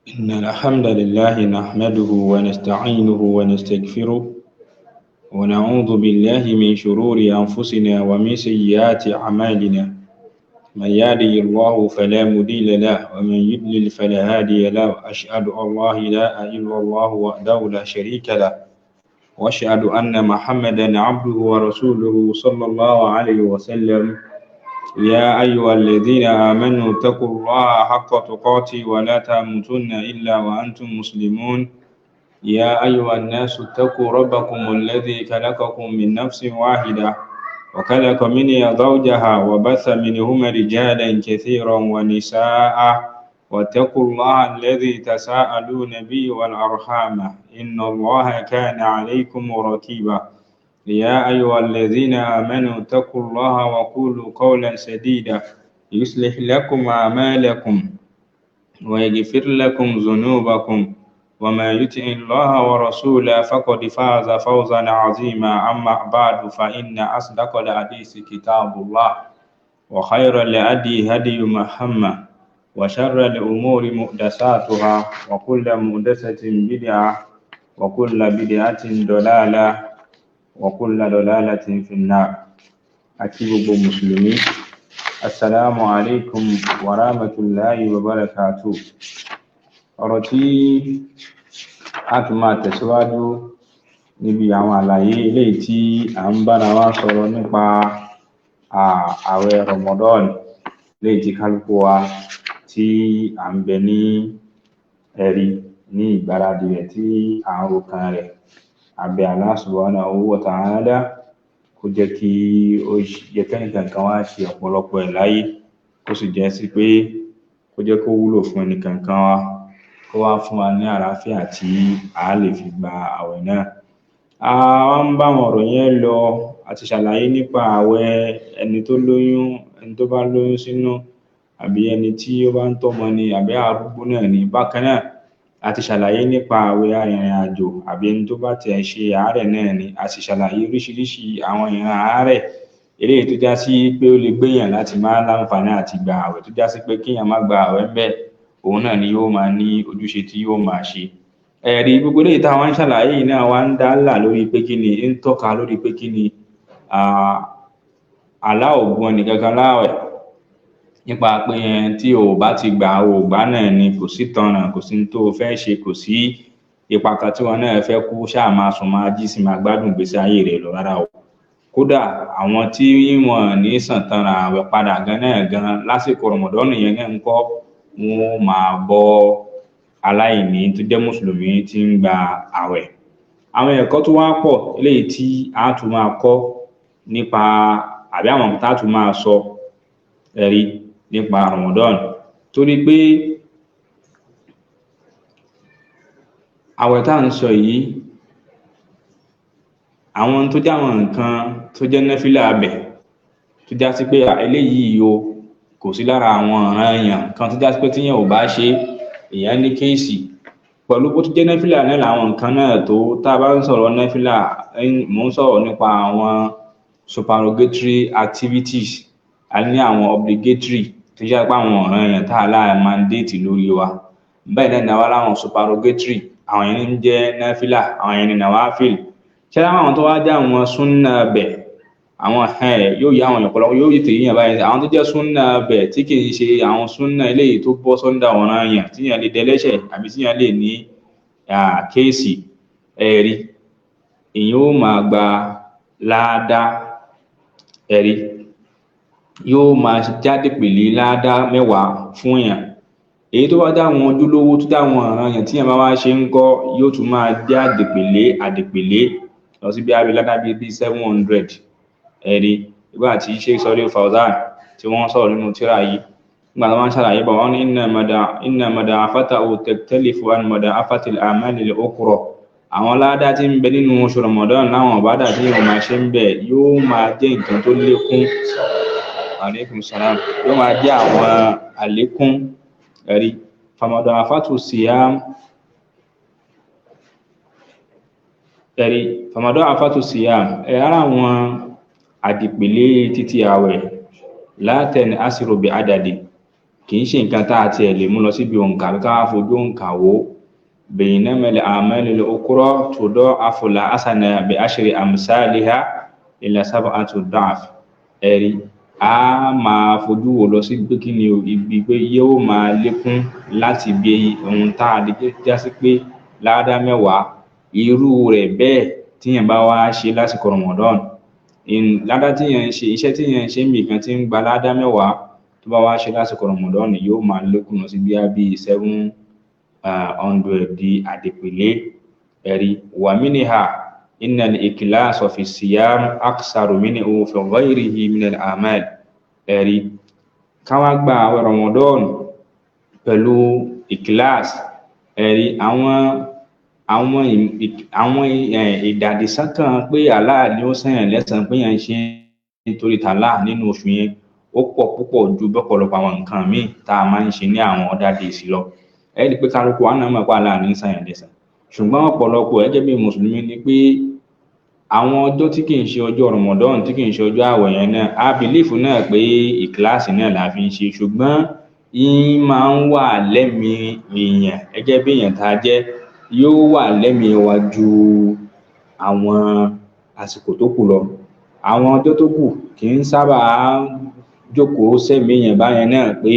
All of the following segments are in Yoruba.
إن الحمد لله نحمده ونستعينه ونستغفره ونعوذ بالله من شرور أنفسنا ومن سيئات أعمالنا. من يهده الله فلا مضل له ومن يضلل فلا هادي له. أشهد أن لا إله إلا الله وحده لا شريك له، وأشهد أن محمدا عبده ورسوله صلى الله عليه وسلم. يا أيها الذين آمنوا اتقوا الله حق تقاته ولا تموتن إلا وأنتم مسلمون. يا أيها الناس اتقوا ربكم الذي خلقكم من نفس واحدة وخلق منها زوجها وبث منهما رجالا كثيرا ونساء، واتقوا الله الذي تساءلون به والأرحام إن الله كان عليكم رقيبا. يا أيها الذين آمنوا اتقوا الله وقولوا قولا سديدا يصلح لكم أعمالكم ويغفر لكم ذنوبكم، وما يطع الله ورسوله فقد فاز فوزا عظيما. أما بعد، فإن أصدق الحديث كتاب الله، وخير الهدي هدي محمد، وشر الأمور محدثاتها، وكل محدثة بدعة، وكل بدعة ضلالة، وكل ضلالة في النار. Àti gbogbo Mùsùlùmí, السلام عليكم ورحمة الله وبركاته. Ọ̀rọ̀ tí a tún máa tẹ̀síwájú níbi àwọn àlàyé eléyìí tí à ń bára wa sọ̀rọ̀ nípa ààwẹ̀ Ramadan, léyìí tí kálukú wa tí à ń bẹ ní ẹ̀rí ní ìgbáradì rẹ̀, tí à ń rokan rẹ̀. A bẹ Allah سبحانه وتعالى kó jẹ́ kí ó jẹ́ kẹ́nìkankan wá ṣe ọ̀pọ̀lọpọ̀ ẹ̀ láyé, kó sì jẹ́ sí pé kó jẹ́ kó wúlò fún ẹnìkankan wa, kó wá fún wa ní àlàáfíà tí a lè fi gba àwẹ̀ náà. A wá ń bá àwọn ọ̀rọ̀ yẹn lọ. A ti ṣàlàyé nípa àwẹ̀ ẹni tó lóyún, ẹni tó bá lóyún sínú, àbí ẹni tí ó bá ń tọ́mọ ni, àbí arúgbó náà ni. Bákan náà, a ti ṣàlàyé nípa àwẹ̀ arìnrìn-àjò, àbí ẹni tó bá tiẹ̀ ṣe àárẹ̀ náà ni. A sì ṣàlàyé oríṣiríṣi àwọn ìran àárẹ̀ eléyìí tó já sí pé ó lè gbéyàn láti má láǹfààní àti gba àwẹ̀, tó já sí pé kéèyàn má gba àwẹ̀ ńbẹ̀, òun náà ni yóò máa ní ojúṣe tí yóò máa ṣe. Ẹ̀rí gbogbo eléyìí táwa ń ṣàlàyé yìí náà wá ń dá là lórí pé kí ni ń tọ́ka lórí pé kí ni Allah ò bùn ẹnìkankan láwẹ̀ nípa pé tí o ò bá ti gbà, o ò gbà náà ni, kò sí tanràn, kò sí ní tó o fẹ́ ṣe, kò sí ipa kan tí wọn náà fẹ́ kú, ṣáà máa sùn, máa jí sí, máa gbádùn ìgbésí ayé rẹ̀ lọ. Rárá o. Kódà àwọn tí wọn ní sàn tanràn àwẹ̀ padà gan náà gan lásìkò Ramadan yẹn náà ń kọ́, wọn ó máa bọ́ aláìní tó jẹ́ Mùsùlùmí tí ń gba àwẹ̀. Àwọn ẹ̀kọ́ tó wá pọ̀ eléyìí tí a tún máa kọ́ nípa, àbí àwọn tá tún máa sọ ẹ̀rí nípa Ramadan, torí pé àwẹ̀ tá à ń sọ yìí, àwọn tó jẹ́ àwọn nǹkan tó jẹ́ náfílà abẹ̀, tó já sí pé eléyìí o kò sí lára àwọn ọ̀ranyàn kan, tó já sí pé tíyàn ò bá ṣe, èèyàn ní case. Pẹ̀lú bó tún jẹ́ náfílà náà làwọn nǹkan náà tó, tá a bá ń sọ̀rọ̀ náfílà, mò ń sọ̀rọ̀ nípa àwọn supererogatory activities. A ní àwọn obligatory tó jẹ́ pé àwọn ọ̀ranyàn tá a láà mandate lórí wa. Bẹ́ẹ̀ náà ni àwa láwọn supererogatory, àwọn yẹn ń jẹ́ náfílà, àwọn yẹn ní nawafil. Ṣé láwọn tó wá jẹ́ àwọn súnà bẹ̀, àwọn yóò yá àwọn ọ̀pọ̀lọpọ̀, yóò tètè yíyàn báyìí. Àwọn tó jẹ́ súnà bẹ̀ tí kì í ṣe àwọn súnà eléyìí tó bọ́ sọ́ndà ọ̀ranyàn tíyàn lè dẹlẹ́ṣẹ̀ àbí tíyàn lè ní case, ẹ̀rí èèyàn ó máa gba láádá, ẹ̀rí yóò máa jáde pèlé láádá 10 fún èèyàn. Èyí tó bá jẹ́ àwọn ojúlówó tó jẹ́ àwọn ọ̀ranyàn tíyàn bá wá ṣe ń kọ́, yóò tún máa jẹ́ àdìpèlé àdìpèlé lọ sí bí i ládá bíi 700. Ẹ̀rí nígbà tí Sheikh Salihu Fawzan tí wọ́n sọ̀rọ̀ nínú tírà yìí, nígbà tí wọ́n ń ṣàlàyé bọ̀, wọ́n ní إن مضاعفته تختلف عن مضاعفة الأعمال الأخرى. Àwọn ládá tí ń bẹ nínú oṣù Ramadan láwọn ìbádà tí yóò máa ṣe ń bẹ yóò máa jẹ́ nǹkan tó lékún. عليكم السلام. Yóò máa jẹ́ àwọn àlékún. Ẹ̀rí فمضاعفة الصيام, ẹ̀rí فمضاعفة الصيام, ẹ̀ ara àwọn àdìpèlé títí àwẹ̀ لا تنحصر بعدد. Kì í ṣe nǹkan tá a tiẹ̀ lè mú lọ síbi òǹkà àbí ká wá fojú òǹkà wò ó. Baynama al-a'mal al-ukhra tuda'afu al-hasana bi ashri amthaliha ila sab'ati da'f. Ẹ̀rí, a máa fojú wò lọ sí pé kí ni o, ibi pé yóò máa lékún láti bí ohun tá a lè já sí pé ládá 10, irú rẹ̀ bẹ́ẹ̀ tíyàn bá wá ṣe lásìkò Ramadan, ládá tíyàn ń ṣe, iṣẹ́ tíyàn ń ṣe níbì kan tí ń gba ládá 10, tó bá wá ṣe lásìkò Ramadan yóò máa lékún lọ sí bíi 700 di àdìpèlé. Ẹ̀rí, wa minha inna al-ikhlasa fi siyam aktharu minhu fi ghayrihi min al-a'mal. Ẹ̀rí, ká wá gba àwẹ̀ Ramadan pẹ̀lú ìkíláàsì. Ẹ̀rí, àwọn àwọn ìdàdísákàn pé Allah ni ó san yàn lẹ́san pé yàn ń ṣe nítorí tàlá nínú oṣù yẹn, ó pọ̀ púpọ̀ ju bọ́pọ̀lọpọ̀ àwọn nǹkan míì tá a máa ń ṣe ní àwọn other days lọ. Ẹ rí i pé kálukú wa náà mọ̀ pé Allah ní san yàn lẹ́san, ṣùgbọ́n ọ̀pọ̀lọpọ̀ gẹ́gẹ́ bí mùsùlùmí ni pé àwọn ọjọ́ tí kì í ṣe ọjọ́ Ramadan, tí kì í ṣe ọjọ́ àwẹ̀ yẹn náà, a bìlífù náà pé ìkíláàsì náà la fi ń ṣe, ṣùgbọ́n yín máa ń wà lẹ́mìí èèyàn gẹ́gẹ́ bí èèyàn tá a jẹ́, yóò wà lẹ́mìí wa ju àwọn àsìkò tó kù lọ. Àwọn ọjọ́ tó kù kì í sábà jókòó sẹ́mìí èèyàn báyẹn náà pé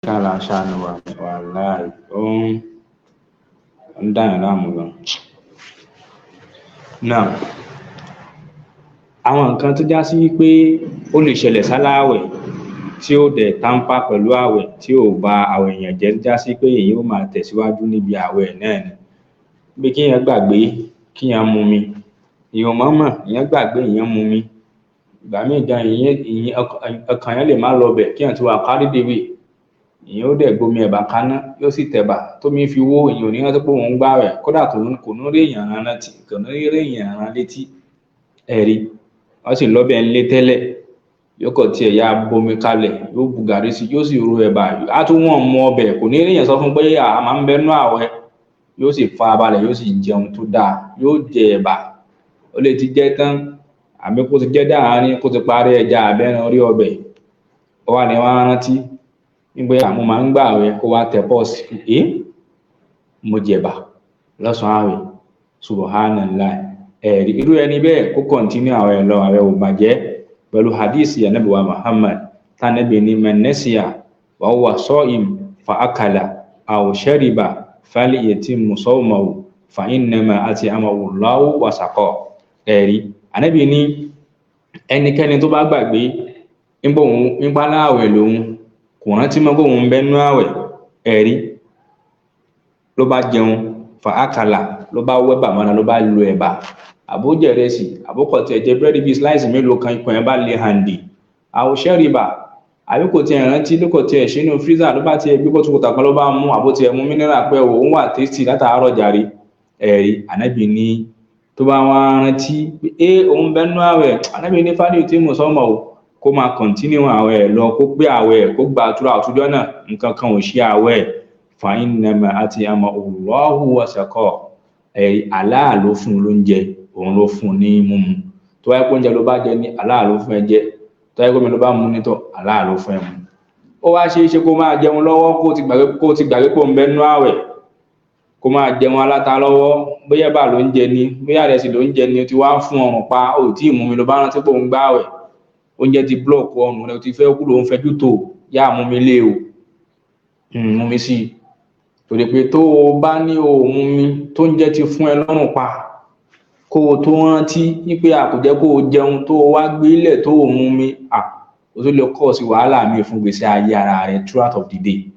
Kálá ṣàánú wa, wàláì ó ń dàyàn láàmú gan. Náà àwọn nǹkan tó já sí pé ó lè ṣẹlẹ̀ sáláwẹ̀ tí ó dẹ̀ tánpà pẹ̀lú àwẹ̀, tí ò ba àwẹ̀ èèyàn jẹ́, já sí pé èyí ó máa tẹ̀síwájú níbi àwẹ̀ náà ni. Bí kéèyàn gbàgbé kéèyàn mumi, èèyàn mọ̀ọ́mọ̀, èèyàn gbàgbé èèyàn mumi. Ìgbà míì gan èèyàn ọkàn yẹn lè má lọ bẹ̀, kéèyàn ti wà carried away, èèyàn ó dẹ̀ gbomi ẹ̀bà kaná, yóò sì tẹ̀bà tómi fi wó, èèyàn ò ní rántí pé òun ń gbààwẹ̀, kódà kò ní rí èèyàn rán létí, kò ní rí èèyàn rán létí. Ẹ̀rí wọ́n sì lọ́bẹ̀ ńlé tẹ́lẹ̀, yóò kàn tiẹ̀ ya bomi kalẹ̀, yóò bu gàrí sí, yóò sì ro ẹ̀bà, á tún wọ̀n mu ọbẹ̀, kò ní rí èèyàn sọ fún pé a máa ń bẹnu àwẹ̀, yóò sì fa balẹ̀, yóò sì jẹun tó dáa, yóò jẹ ẹ̀bà, ó lè ti jẹ tán àbí kó ti jẹ dáàrin kó ti parí ẹja àbẹ́ran orí ọbẹ̀, ó wà ní wọ́n á rántí nígbà mo máa ń gbààwẹ̀, kó wá tẹ pọ́ọ̀sì, mo jẹ̀bà lọ́sàn-án àwẹ̀, subhanallah. Ẹ̀rí irú ẹni bẹ́ẹ̀ kó kọ̀ntínú àwẹ̀ lọ, àwẹ̀ ò bàjẹ́ pẹ̀lú hadisi Ànábì wa Muhammad tánàbí ní man nasiya wa huwa sa'im fa akala aw shariba falyatimmu sawmahu fa innama at'amahu Allahu wa saqahu. Ẹ̀rí Ànábì ní ẹnikẹ́ni tó bá gbàgbé nípa láàwẹ̀ lòun kò rántí mọ́ pé òun ń bẹ́nu àwẹ̀, ẹ̀rí ló bá jẹun fa akala, ló bá wẹ́bà mọ́ra, ló bá lu ẹ̀bà àbójẹ̀rẹsì àbókọ̀tì ẹ̀jẹ̀ búrẹ́dì bíi slice mélòó kan, ikùn ẹ̀ bá lè hàǹdì, àwòṣẹ́rìbà àbí kò tiẹ̀ rántí ló kò tiẹ̀ sínú freezer, ló bá tiẹ̀ gbé kótókótà kan ló bá mú, àbó tiẹ̀ mú mineral pé òun wà tasty látàárọ̀ jàre. Ẹ̀rí Ànábì ní tó bá wá rántí pé é òun bẹ́nu àwẹ̀, Ànábì ní fádìí tí mo sọmọ o, kó máa continue àwẹ̀ lọ, kó pé àwẹ̀, kó gba àtúrà àtújọ́ náà, nǹkan kan ò ṣe àwẹ̀. Fa innama at'amahu Allahu wa saqahu. Ẹ̀rí Allah ló fún un lóúnjẹ, òun ló fún un ní mímu. Tó bá yẹ kó oúnjẹ ló bá jẹ ní, Allah ló fún ẹ jẹ. Tó bá yẹ kó omi ló bá mu nítọ̀, Allah ló fún ẹ mu. Ó wá ṣe é ṣe kó máa jẹun lọ́wọ́ kó ti gbàgbé kó ń bẹnu àwẹ̀, kó máa jẹun aláta lọ́wọ́, bóyá ẹ̀bà ló ń jẹ ni, bóyá ìrẹsì ló ń jẹ ni, o ti wá fún ọrùn pa, o ò tí ì mumi ló bá rántí pé òun gbààwẹ̀, oúnjẹ ti block ọrùn rẹ, o ti fẹ́ kú ló ń fẹjú tó, yá mumi lé o, mumi sí i. Torí pé tó o bá ní o ò mumi, tó ń jẹ ti fún ẹ lọ́rùn pa, kó o tó rántí wípé a kò jẹ́ kó o jẹun, tó o wá gbélẹ̀ tó o mumi, o tún lè cause wàhálà míì fún gbèsè ayé ara rẹ throughout of the day.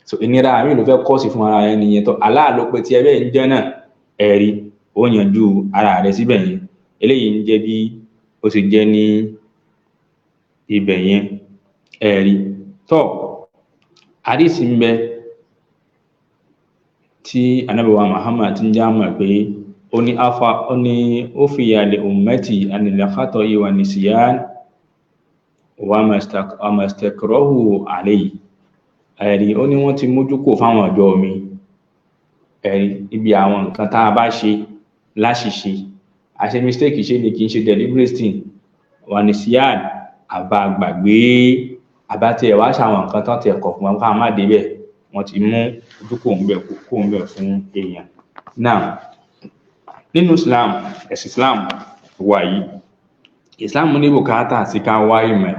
So ìnira míì ló fẹ́ cause fún ara rẹ nìyẹn. Tó Allah ló pe tí ẹ bẹ́ẹ̀ ń jẹ́ náà, ẹ̀rí ó yanjú ara rẹ síbẹ̀ yẹn. Eléyìí ń jẹ́ bí ó ti jẹ́ ní ibẹ̀ yẹn. Ẹ̀rí tó hadisi ń bẹ tí Ànábì wa Muhammad ti ń já mọ̀ pé ó ní afa, ó ní ó fi li ummati anil khata'i wa nisyan wa mastakrahu alayhi. Ẹ̀rí ó ní wọ́n ti mójú kò fáwọn ọjọ́ mi, ẹ̀rí ibi àwọn nǹkan tá a bá ṣe láṣìṣe, àṣe mistake ṣe ni, kì í ṣe deliberate thing, wa nisyan, àbá gbàgbé, àbá tiẹ̀ wá ṣàwọn nǹkan tán tiẹ̀ kọ̀ fún wa ká má débẹ̀, wọ́n ti mú ojú kò ń bẹ̀ kò ń bẹ̀ fún èèyàn. Now nínú Islam, ẹ̀sìn Islam wà yìí, Islam ní bùkátà sí ká wá ìmọ̀.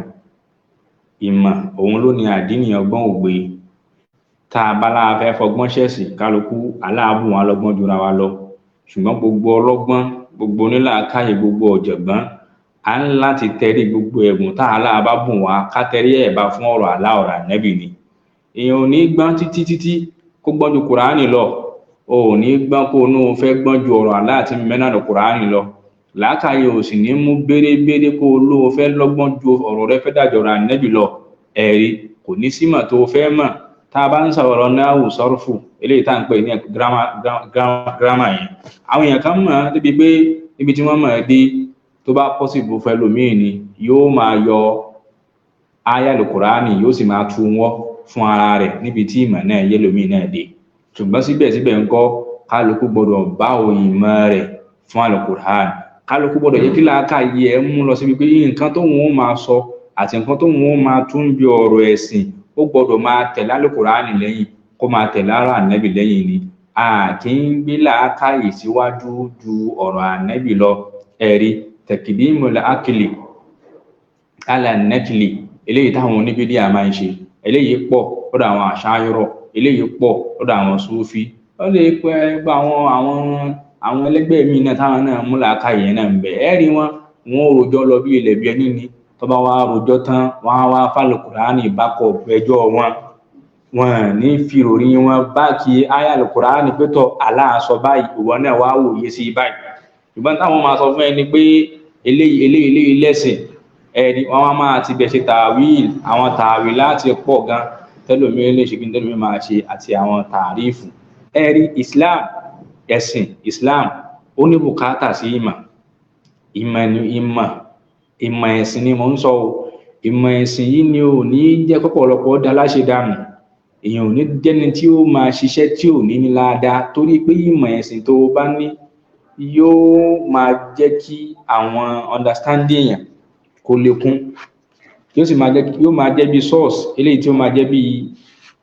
Ìmọ̀ òun ló ní àdínì ọgbọ́n ògbé. Tá a bá láa fẹ́ fọgbọ́n ṣẹ̀sìn, kálukú aláàbù wọn lọ́gbọ́n jura wa lọ, ṣùgbọ́n gbogbo ọlọ́gbọ́n, gbogbo onílàákàyè, gbogbo ọ̀jọ̀gbọ́n, a ń láti tẹrí gbogbo ẹ̀bùn tá a láà bá bùn wá, ká tẹrí ẹ̀ bá fún ọ̀rọ̀ Allah, ọ̀rọ̀ Ànábì ni. Èèyàn ò ní gbọ́n títí títí kó gbọ́n ju Kùránì lọ. O ò ní gbọ́n kó o ní o fẹ́ gbọ́n ju ọ̀rọ̀ Allah tí mẹ́nà lọ Kùránì lọ. Làákàyè ò sì ní mú bérebére kó o ló o fẹ́ lọ́gbọ́n ju ọ̀rọ̀ rẹ fẹ́ dàjọ̀rọ̀ Ànábì lọ. Ẹ̀rí kò ní símọ̀ tó o fẹ́ mọ̀. Tá a bá ń sọ̀rọ̀ náhù sọ́rùfù, eléyìí tá à ń pè ní grammar yẹn, àwọn èèyàn kan mọ̀ ọ́n débi pé níbi tí wọ́n mọ̀ ẹ́ dé, tó bá possible fẹ́ lòmíì ni yóò máa yọ áyà Kùránì, yóò sì máa tu wọ́n fún ara rẹ̀ níbi tí ìmọ̀ náà yé lòmíì náà dé. Ṣùgbọ́n síbẹ̀síbẹ̀ ńkọ́, kálukú gbọ́dọ̀ bá ìmọ̀ rẹ̀ fún Al-Qur'an. Kálukú gbọ́dọ̀ yẹ kí làákàyè ẹ̀ mú lọ síbi pé nǹkan tóun ó máa sọ àti nǹkan tóun ó máa tún bí ọ̀rọ̀ ẹ̀sìn, ó gbọ́dọ̀ máa tẹ̀lé Al-Qur'ani lẹ́yìn, kó máa tẹ̀lé ọ̀rọ̀ Ànábì lẹ́yìn ni. A kì í gbé làákàyè síwájú ju ọ̀rọ̀ Ànábì lọ. Ẹ̀rí taqdimul aqli ala naqli. Eléyìí táwọn oníbídíà máa ń ṣe, eléyìí pọ̀ lọ́dọ̀ àwọn àṣàyọrọ̀, eléyìí pọ̀ lọ́dọ̀ àwọn súfí. Ó lè pẹ́ gba àwọn ẹlẹgbẹ́ mi náà táwọn náà mú làákàyè yẹn náà ń bẹ. Ẹ rí wọn, wọn ò rojọ́ lọ bí ilẹ̀ bí ẹni ni. Tó bá wá rojọ́ tán, wọn á wá fàlùkùránì bákọ̀ ẹjọ́ wọn. Wọn ní fi ròrí wọn bá kí áyà Kùránì pé tọ́ Allah sọ báyìí, ìwọ náà wá wòye sí báyìí. Ṣùgbọ́n táwọn máa sọ fún ẹni pé eléyìí eléyìí eléyìí lẹ́sìn, ẹni wọn wá máa ti bẹ̀ ṣe tàwíìl. Àwọn tàwíìl láti pọ̀ gan tẹ́lòmí lè ṣe kí tẹ́lòmí máa ṣe àti àwọn tàrífù. Ẹ̀rí Islam, ẹ̀sìn Islam ó ní bùkátà sí ìmọ̀. Ìmọ̀ ni ìmọ̀, ìmọ̀ ẹ̀sìn ni mò ń sọ o. Ìmọ̀ ẹ̀sìn yìí ni ò ní jẹ́ kọ́pọ̀lọpọ̀ dá láṣẹ dànù. Èèyàn ò ní jẹ́ni tí ó máa ṣiṣẹ́ tí ò ní ní láadáa, torí pé ìmọ̀ ẹ̀sìn tó o bá ní yóò máa jẹ́ kí àwọn understanding èèyàn kó lékún, yóò sì máa jẹ́, yóò máa jẹ́ bí source eléyìí tí ó máa jẹ́ bí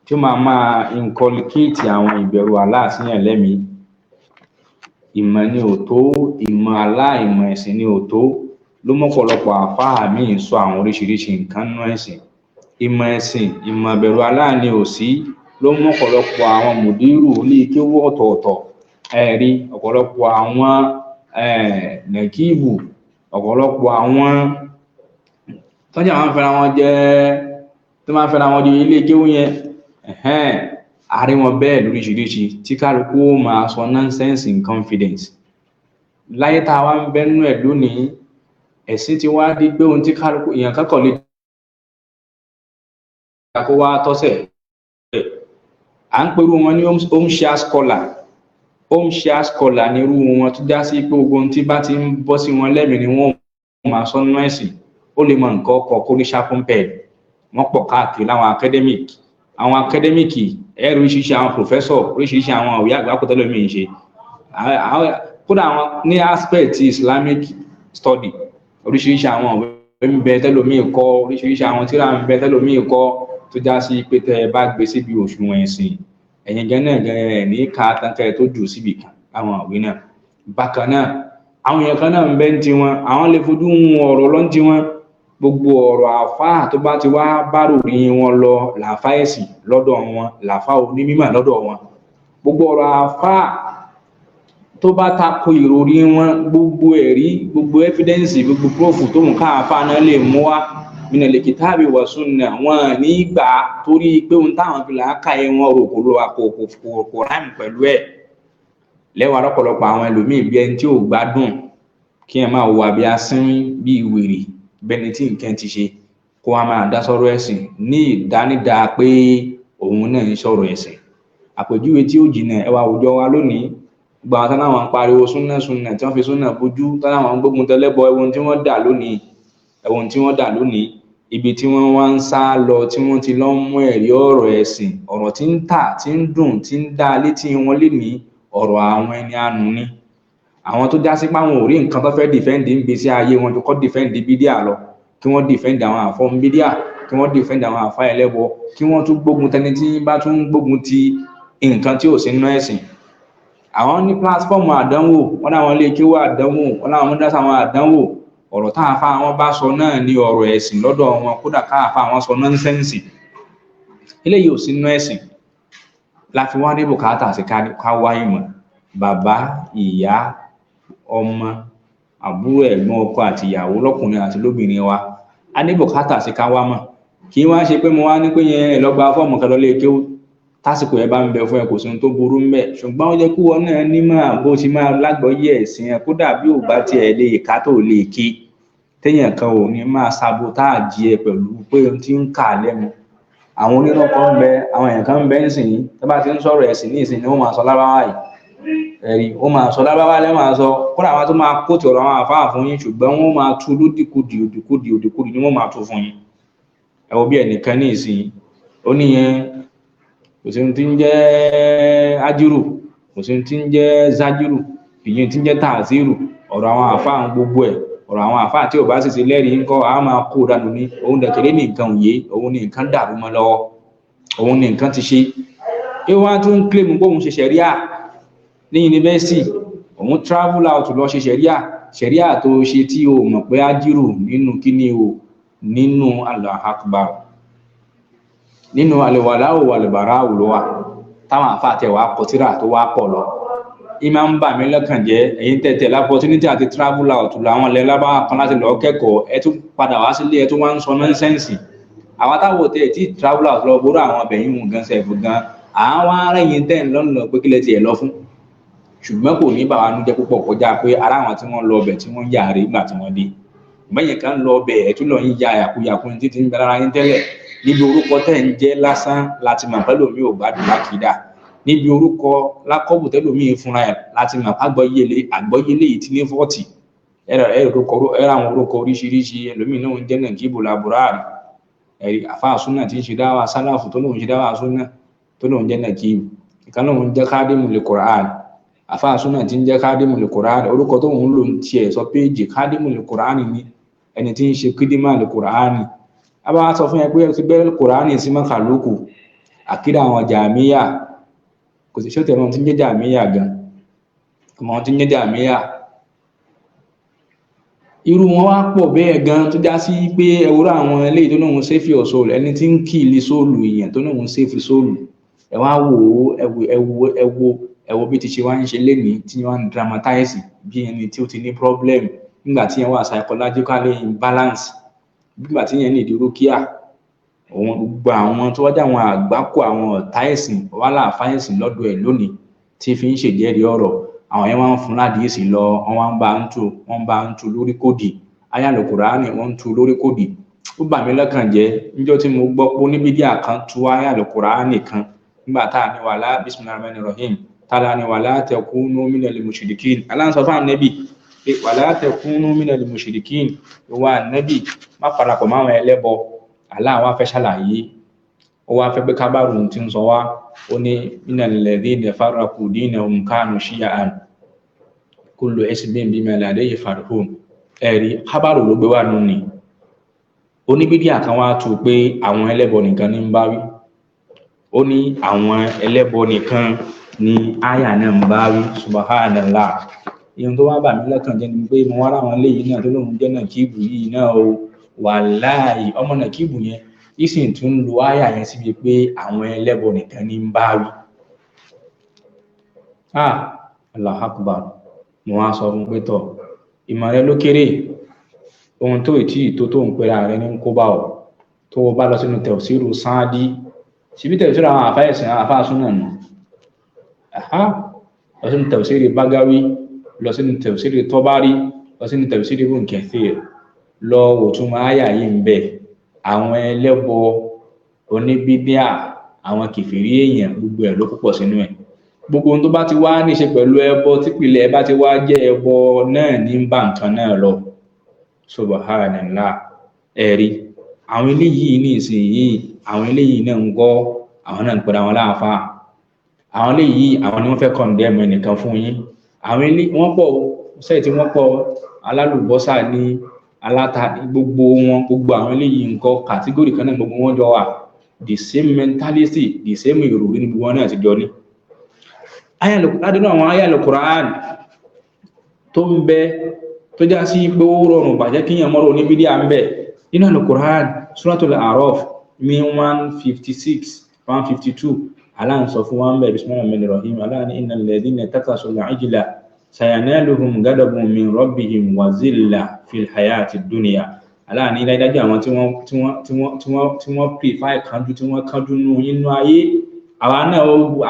tí ó máa máa inculcate àwọn ìbẹ̀rù Allah síyàn lẹ́mìí. Ìmọ̀ ni ò tó, ìmọ̀ Allah, ìmọ̀ ẹ̀sìn ni ò tó ló mọ́pọ̀lọpọ̀ àfáà míì sọ àwọn oríṣiríṣi nǹkan nínú ẹ̀sìn. Ìmọ̀ ẹ̀sìn, ìmọ̀ ìbẹ̀rù Allah ni ò sí ló mọ́pọ̀lọpọ̀ àwọn mùdírù ilé kéwú ọ̀tọ̀ọ̀tọ̀. Ẹ̀rí ọ̀pọ̀lọpọ̀ àwọn nàkíbù, ọ̀pọ̀lọpọ̀ àwọn tọ́jú àwọn fẹ́ra wọn jẹ́ tó máa fẹ́ra wọn jẹ ilé kéwú yẹn, àárín wọn bẹ́ẹ̀ lóríṣiríṣi tí kálukú ó máa sọ nonsense in confidence. Láyé tá a wá ń bẹ́nu ẹ̀ lónìí, ẹ̀sìn ti wá di pé ohun tí kálukú èèyàn kankan lè kó wá tọ́sẹ̀, à ń perú wọn ní home share scholar. Home share scholar ní irú wọn tó já sí pé gbogbo ohun tí bá ti ń bọ́ sí wọn lẹ́mìí ni wọ́n máa sọ nínú ẹ̀sìn. Ó lè mọ nǹkan ọkọ̀ kó ní sharpen pen. Wọ́n pọ̀ káàkiri láwọn academic, àwọn academic ẹ̀rọ, oríṣiríṣi àwọn professor, oríṣiríṣi àwọn òwe àgbákò tẹ́lẹ̀ mi ṣe. Kódà àwọn ní aspect Islamic study, oríṣiríṣi àwọn òwe ń bẹ tẹ́lòmíì kọ, oríṣiríṣi àwọn tírà ń bẹ tẹ́lòmíì kọ, tó já sí pé tẹ́ ẹ bá gbé síbi òṣùwọ̀n ẹ̀sìn, ẹ̀yin gan náà gan ẹ̀ ní ká tánkẹ́ tó jù síbi kan láwọn òwe náà. Bákan náà, àwọn èèyàn kan náà ń bẹ ń tiwọn, àwọn lè fojú hun ọ̀rọ̀ lọ́n tiwọn. Gbogbo ọ̀rọ̀ àfáà tó bá ti wá bá ròyìn wọn lọ làáfáà ẹ̀sìn lọ́dọ̀ wọn, làáfáà onímọ̀ lọ́dọ̀ wọn. Gbogbo ọ̀rọ̀ àfáà tó bá tako ìròrí wọn, gbogbo ẹ̀rí, gbogbo evidence, gbogbo proof tó mú ká àfáà náà lè mú wá minal kitabi wa sunna, wọn ní gbà, torí pé ohun táwọn fi làákàyè wọn rò kò lọ, kò rhyme pẹ̀lú ẹ̀. Lẹ́wà lọ́pọ̀lọpọ̀ àwọn ẹlòmíì bí ẹni tí ò gbádùn, kí ẹ máa wà bí asínwín, bí wèrè, bẹni tí nǹkan ti ṣe, kó wá máa dá sọ́rọ̀ ẹ̀sìn ní ìdánidá pé òun náà ń sọ̀rọ̀ ẹ̀sìn. Àpèjúwe tí ó jìnà, ẹwà àwùjọ wa lónìí, gbogbo àwọn táwọn ń pariwo súnà súnà, tí wọ́n fi súnà bójú, táwọn ń gbógun tẹlẹ́bọ, ẹwọn tí wọ́n dà lónìí, ẹwọn tí wọ́n dà lónìí, ibi tí wọ́n wá ń sá lọ, tí wọ́n ti lọ ń mú ẹ̀rí ọ̀rọ̀ ẹ̀sìn, ọ̀rọ̀ tí ń tà, tí ń dùn, tí ń dá létí wọn lénìí, ọ̀rọ̀ àwọn ẹni àánú ni. Àwọn tó já sí pé àwọn ò rí nǹkan tó fẹ́ defend ń gbèsè ayé wọn ju kọ́ defend bídíà lọ, kí wọ́n defend àwọn àfọ́n bídíà, kí wọ́n defend àwọn àfá ẹlẹ́bọ, kí wọ́n tún gbógun tẹni tí bá tún gbógun ti nǹkan tí ò sí nínú ẹ̀sìn. Àwọn ní platform àdánwò wọn, láwọn ilé kéwú àdánwò wọn, láwọn mọ́dásá àwọn àdánwò. Ọ̀rọ̀ táàfá wọn bá sọ náà ní ọ̀rọ̀ ẹ̀sìn lọ́dọ̀ wọn, kódà káàfá wọn sọ nonsense. Eléyìí ò sí nínú ẹ̀sìn. Láti wá ní bùkátà sí ká wá ìmọ̀. Bàbá, ìyá, ọmọ, àbúrò, ẹ̀gbọ́n, ọkọ àti ìyàwó, lọ́kùnrin àti lóbìnrin wa, a ní bùkátà sí ká wá mọ̀. Kì í wá ṣe pé mo wá ní pé yẹn ẹ lọ gba fọ́ọ̀mù kan lọ lé kéwú. Tásìkò ẹ bá ń bẹ fún ẹ, kò sí ohun tó burú ń bẹ, ṣùgbọ́n ó jẹ́ kí wọn náà nímọ̀ bó ti máa lágbọ́yé ẹ̀sìn ẹ, kódà bí ò bá tiẹ̀ lè ká tó lè ké, téèyàn kan ò ní máa sabotage ẹ pẹ̀lú pé ohun tí ń kà lẹ́nu. Àwọn onírọ́ kan ń bẹ, àwọn èèyàn kan ń bẹ ń sìn yín, tó bá ti ń sọ̀rọ̀ ẹ̀sìn ní ìsìn ni wọ́n máa sọ lárúbáwá yìí. Ẹ̀rí wọ́n máa sọ lárúbáwá lẹ́ máa sọ, kódà àwọn tó máa kóòtù ọ̀rọ̀ àwọn àfáà fún yín, ṣùgbọ́n wọ́n máa tú lódìkudì, òdìkudì, òdìkudì ni wọ́n máa tú fún yín. Ẹ wo bí ẹnìkan ní ìsìn, ó níyẹn kò sí ohun tí ń jẹ́ ájírù, kò sí ohun tí ń jẹ́ zájírù, ìyẹn tí ń jẹ́ tàzírù. Ọ̀rọ̀ àwọn àfáà gbogbo ẹ̀, ọ̀rọ̀ àwọn àfáà tí ò bá sì sí lẹ́rìí ńkọ́, á máa kó dànù ní. Òun dẹ̀kẹ̀rẹ́ ní nǹkan òye, òun ní nǹkan dàrú mọ́ lọ́wọ́, òun ní nǹkan ti ṣe. Kí wọ́n á tún claim pé òun ṣe ṣẹ̀ríà ní yunifásitì, òun travel out lọ ṣe ṣẹ̀ríà. Ṣẹ̀ríà tó ṣe tí o mọ̀ pé ájírù nínú kíní o, Nínú Allahu Akbar, nínú al-walā'u wal-barā'u ló wà táwọn àfáà tẹ̀ wá kọ tírà tó wá pọ̀ lọ. Ìmọ̀ ń bà mí lọ́kàn jẹ́, ẹ̀yin tẹ̀tẹ̀ l'opportunity àti travel out làwọn ilẹ̀ lábá kan láti lọ kẹ́kọ̀ọ́, ẹ tún padà wá sílé, ẹ tún wá ń sọ nonsense. Àwọn táwọn tẹ̀ tí travel out lọ gbóró àwọn ọbẹ̀ yìí gan sẹ̀fù gan, àwọn ará yìí tẹ̀ ń lọ́nà pé kílẹ̀ tiẹ̀ lọ fún. Ṣùgbọ́n kò ní bàwá nújẹ́ púpọ̀ kọjá pé ara àwọn tí wọ́n lọ ọbẹ̀ tí wọ́n yà rí nígbà tí wọ́n dé. Bẹ́yẹn kan lọ ọbẹ̀, ẹ̀ tún lọ ń ya yàkuyàkun títí ń bẹ lára yín tẹ́lẹ̀. Níbi orúkọ tẹ́ ń jẹ́ lásán láti mọ̀ pẹ́lú mi ò gbádùn lákìdá, níbi orúkọ lákọ́bù tẹ́lómi fúnra ẹ̀ láti mọ̀ àgbọ́yélé àgbọ́yélé yìí ti ní 40. Ẹ̀rọ àwọn orúkọ oríṣiríṣi, ẹlòmíì náà ń jẹ́ Nàìjíríà làbúráàrì, ẹ̀rí àfáà súnà tí ń ṣe dáwà sálàfù tó lóun ṣe dáwà súnà tó lóun jẹ́ Nàìjíríà, ìkan lóun jẹ́ kádìmù lè Kùránì, àfáà súnà tí ń jẹ́ kádìmù lè Kùránì, orúkọ tó ń lò ń tiẹ̀ sọ péèjì kádìmù lè Kùránì ni ẹni tí ń ṣe kídìmà lè Kùránì. A bá sọ fún ẹ pé ẹ ti bẹ́ẹ̀ Kùránì sí mọ́kàlókù àkídà àwọn jàmíyà, kò sí ṣé tẹ̀mọ́ tí ń jẹ́ jàmíyà gan, ọmọ tí ń jẹ́ jàmíyà. Irú wọn wá pọ̀ bẹ́ẹ̀ gan tó já sí pé ẹwúrọ̀ àwọn eléyìí tó lóun save your soul, ẹni tí ń kí ilé sóòlù èèyàn tó lóun save sóòlù, ẹ wá wò ó, ẹ wo ẹ wo ẹ wo ẹ wo bí ti ṣe wá ń ṣe lénìí tí wọ́n ń dramatize bí ẹni tí ó ti ní problem nígbà tí yẹn wà psychologically imbalance, nígbà tí yẹn ní ìdúró kíá. Òun gbogbo àwọn tó wájú àwọn àgbákò àwọn ọ̀tá ẹ̀sìn wà láàfáà ẹ̀sìn lọ́dọ̀ ẹ̀ lónìí tí fi ń ṣèjẹ́rìí ọ̀rọ̀, àwọn yẹn wá ń fún ládìísì lọ, wọ́n wá ń bá ń tu, wọ́n bá ń tu lórí kòdì ayálu Kùránì, wọ́n ń tu lórí kòdì. Ó bà mí lọ́kàn jẹ́ níjọ́ tí mo gbọ́ pé oníbídíà kan tú ayálu Kùránì kan nígbà tá a ní wàhálà bismillahir rahmanir rahim tálá ni wala takunu minal mushrikin. Aláǹsọ fún ànẹ́bì pé wala takunu minal mushrikin, ìwà ànẹ́bì má parapọ̀ máwọn ẹlẹ́bọ. Allah wá fẹ́ ṣàlàyé, ó wá fẹ́ pé kábàrù tí ń sọ wá, ó ní minal ladhina farraqu dinahum kanu shiya'an kullu hizbin bima ladayhim farihun. Ẹ̀rí kábàrù ló gbé wà nù ní oníbídíà kan wá tú pé àwọn ẹlẹ́bọ nìkan ní ń bá wí, ó ní àwọn ẹlẹ́bọ nìkan ni àyà náà ń bá wí. Subhanallah. Ìyẹn tó wá bà mí lọ́kàn jẹ́ ni pé mo wá ráwọn eléyìí náà tó lóun jẹ́ Nàkíbù yìí náà o, wàláì ọmọ Nàkíbù yẹn ìsìn tún ń lo àyà yẹn síbi pé àwọn ẹlẹ́bọ nìkan ní ń bá wí. Ah, Allahu Akbar. Mo wá sọ fún pé tọ̀, ìmọ̀ rẹ ló kéré, ohun tó ì tí ì tó tó ń pera rẹ ní kó bá ọ. Tó o bá lọ sínú tafsiru Sáàdì, síbi tafsiru àwọn àfáà ẹ̀sìn àwọn àfáà súnà nù, lọ sínú tafsiru Bagawi, lọ sínú tafsiru Tọ́bárí, lọ sínú tafsiru Ibn Kathir, lọ òtún àyà yìí ń bẹ. Àwọn ẹlẹ́bọ, oníbídíà, àwọn kèfèrí èèyàn, gbogbo ẹ̀ ló púpọ̀ sínú ẹ̀. Gbogbo ohun tó bá ti wá níṣe pẹ̀lú ẹbọ típìlẹ̀ bá ti wá jẹ́ ẹbọ náà ní ń bá nǹkan náà lọ. Subhanallah. Ẹ̀rí àwọn eléyìí ní ìsinyìí, àwọn eléyìí náà ń gọ́, àwọn náà ń pera wọn láàfáà. Àwọn eléyìí àwọn ni wọ́n fẹ́ condemn ẹnìkan fún yín. Àwọn eléyìí wọ́n pọ̀ o, sẹ́ẹ̀ tí wọ́n pọ̀, alálùbọ́sà ní aláta ní gbogbo wọn, gbogbo àwọn eléyìí ń kọ́ category kan náà gbogbo wọn jọ wà, the same mentality, the same ìròrí ní gbogbo wọn náà ti jọ ní. Ládínú àwọn ayal Qur'an tó ń bẹ tó já sí pé ó rọrùn bàjẹ́ kíyàn mọ́rọ̀ oníbídíà ń bẹ nínú al-Qur'an, Suratul A'raf ní 156 152, Allah ń sọ fún wa ń bẹ, bismillahir rahmanir rahim, Allah ní innal ladhina ittakhadhul ijla sayanaluhum ghadabun min rabbihim wa zilla fil hayati dunya. Allah ní dájú àwọn tí wọ́n tí wọ́n tí wọ́n tí wọ́n tí wọ́n prefer kánjú, tí wọ́n kánjú nínú inú ayé, àwa náà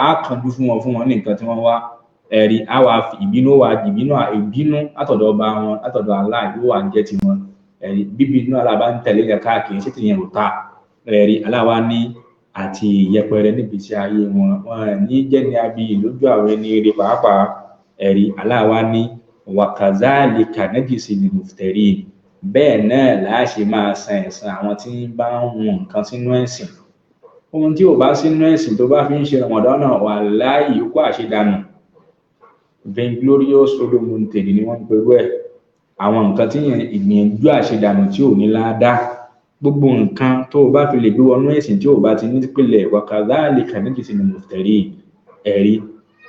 á kánjú fún wọn ní nǹkan tí wọ́n wá. Ẹ̀rí àwa ìbínú wa, ìbínú ìbínú látọ̀dọ̀ ọba wọn, látọ̀dọ̀ Allah yóò wà jẹ́ tiwọn. Ẹ̀rí bíbí inú Allah bá ń tẹ̀lé yẹn káàkiri ṣé tìyẹn ò ta. Ẹ̀rí Allah wá ní àti ìyẹpẹrẹ níbi iṣẹ́ ayé wọn, wọn ní jẹ́ ní abiyì lójú àwọn ẹni rere pàápàá. Ẹ̀rí Allah wá ní wa kazalika najzil muftarin, bẹ́ẹ̀ náà láà ṣe máa san ẹ̀san àwọn tí ń bá ń hun nǹkan sínú ẹ̀sìn. Ohun tí ò bá sínú ẹ̀sìn tó bá fi ń ṣe Ramadan náà, wàláhì ikú àṣedànù, vainglorious rodomontade ni wọ́n ń perú ẹ̀. Àwọn nǹkan tí yẹn ìgbìyànjú àṣedànù tí ò ní láádá, gbogbo nǹkan tó o bá fi lè gbé wọnú ẹ̀sìn tí ò bá ti ní pìlẹ̀, wa kadhalika najzil muftarin. Ẹ̀rí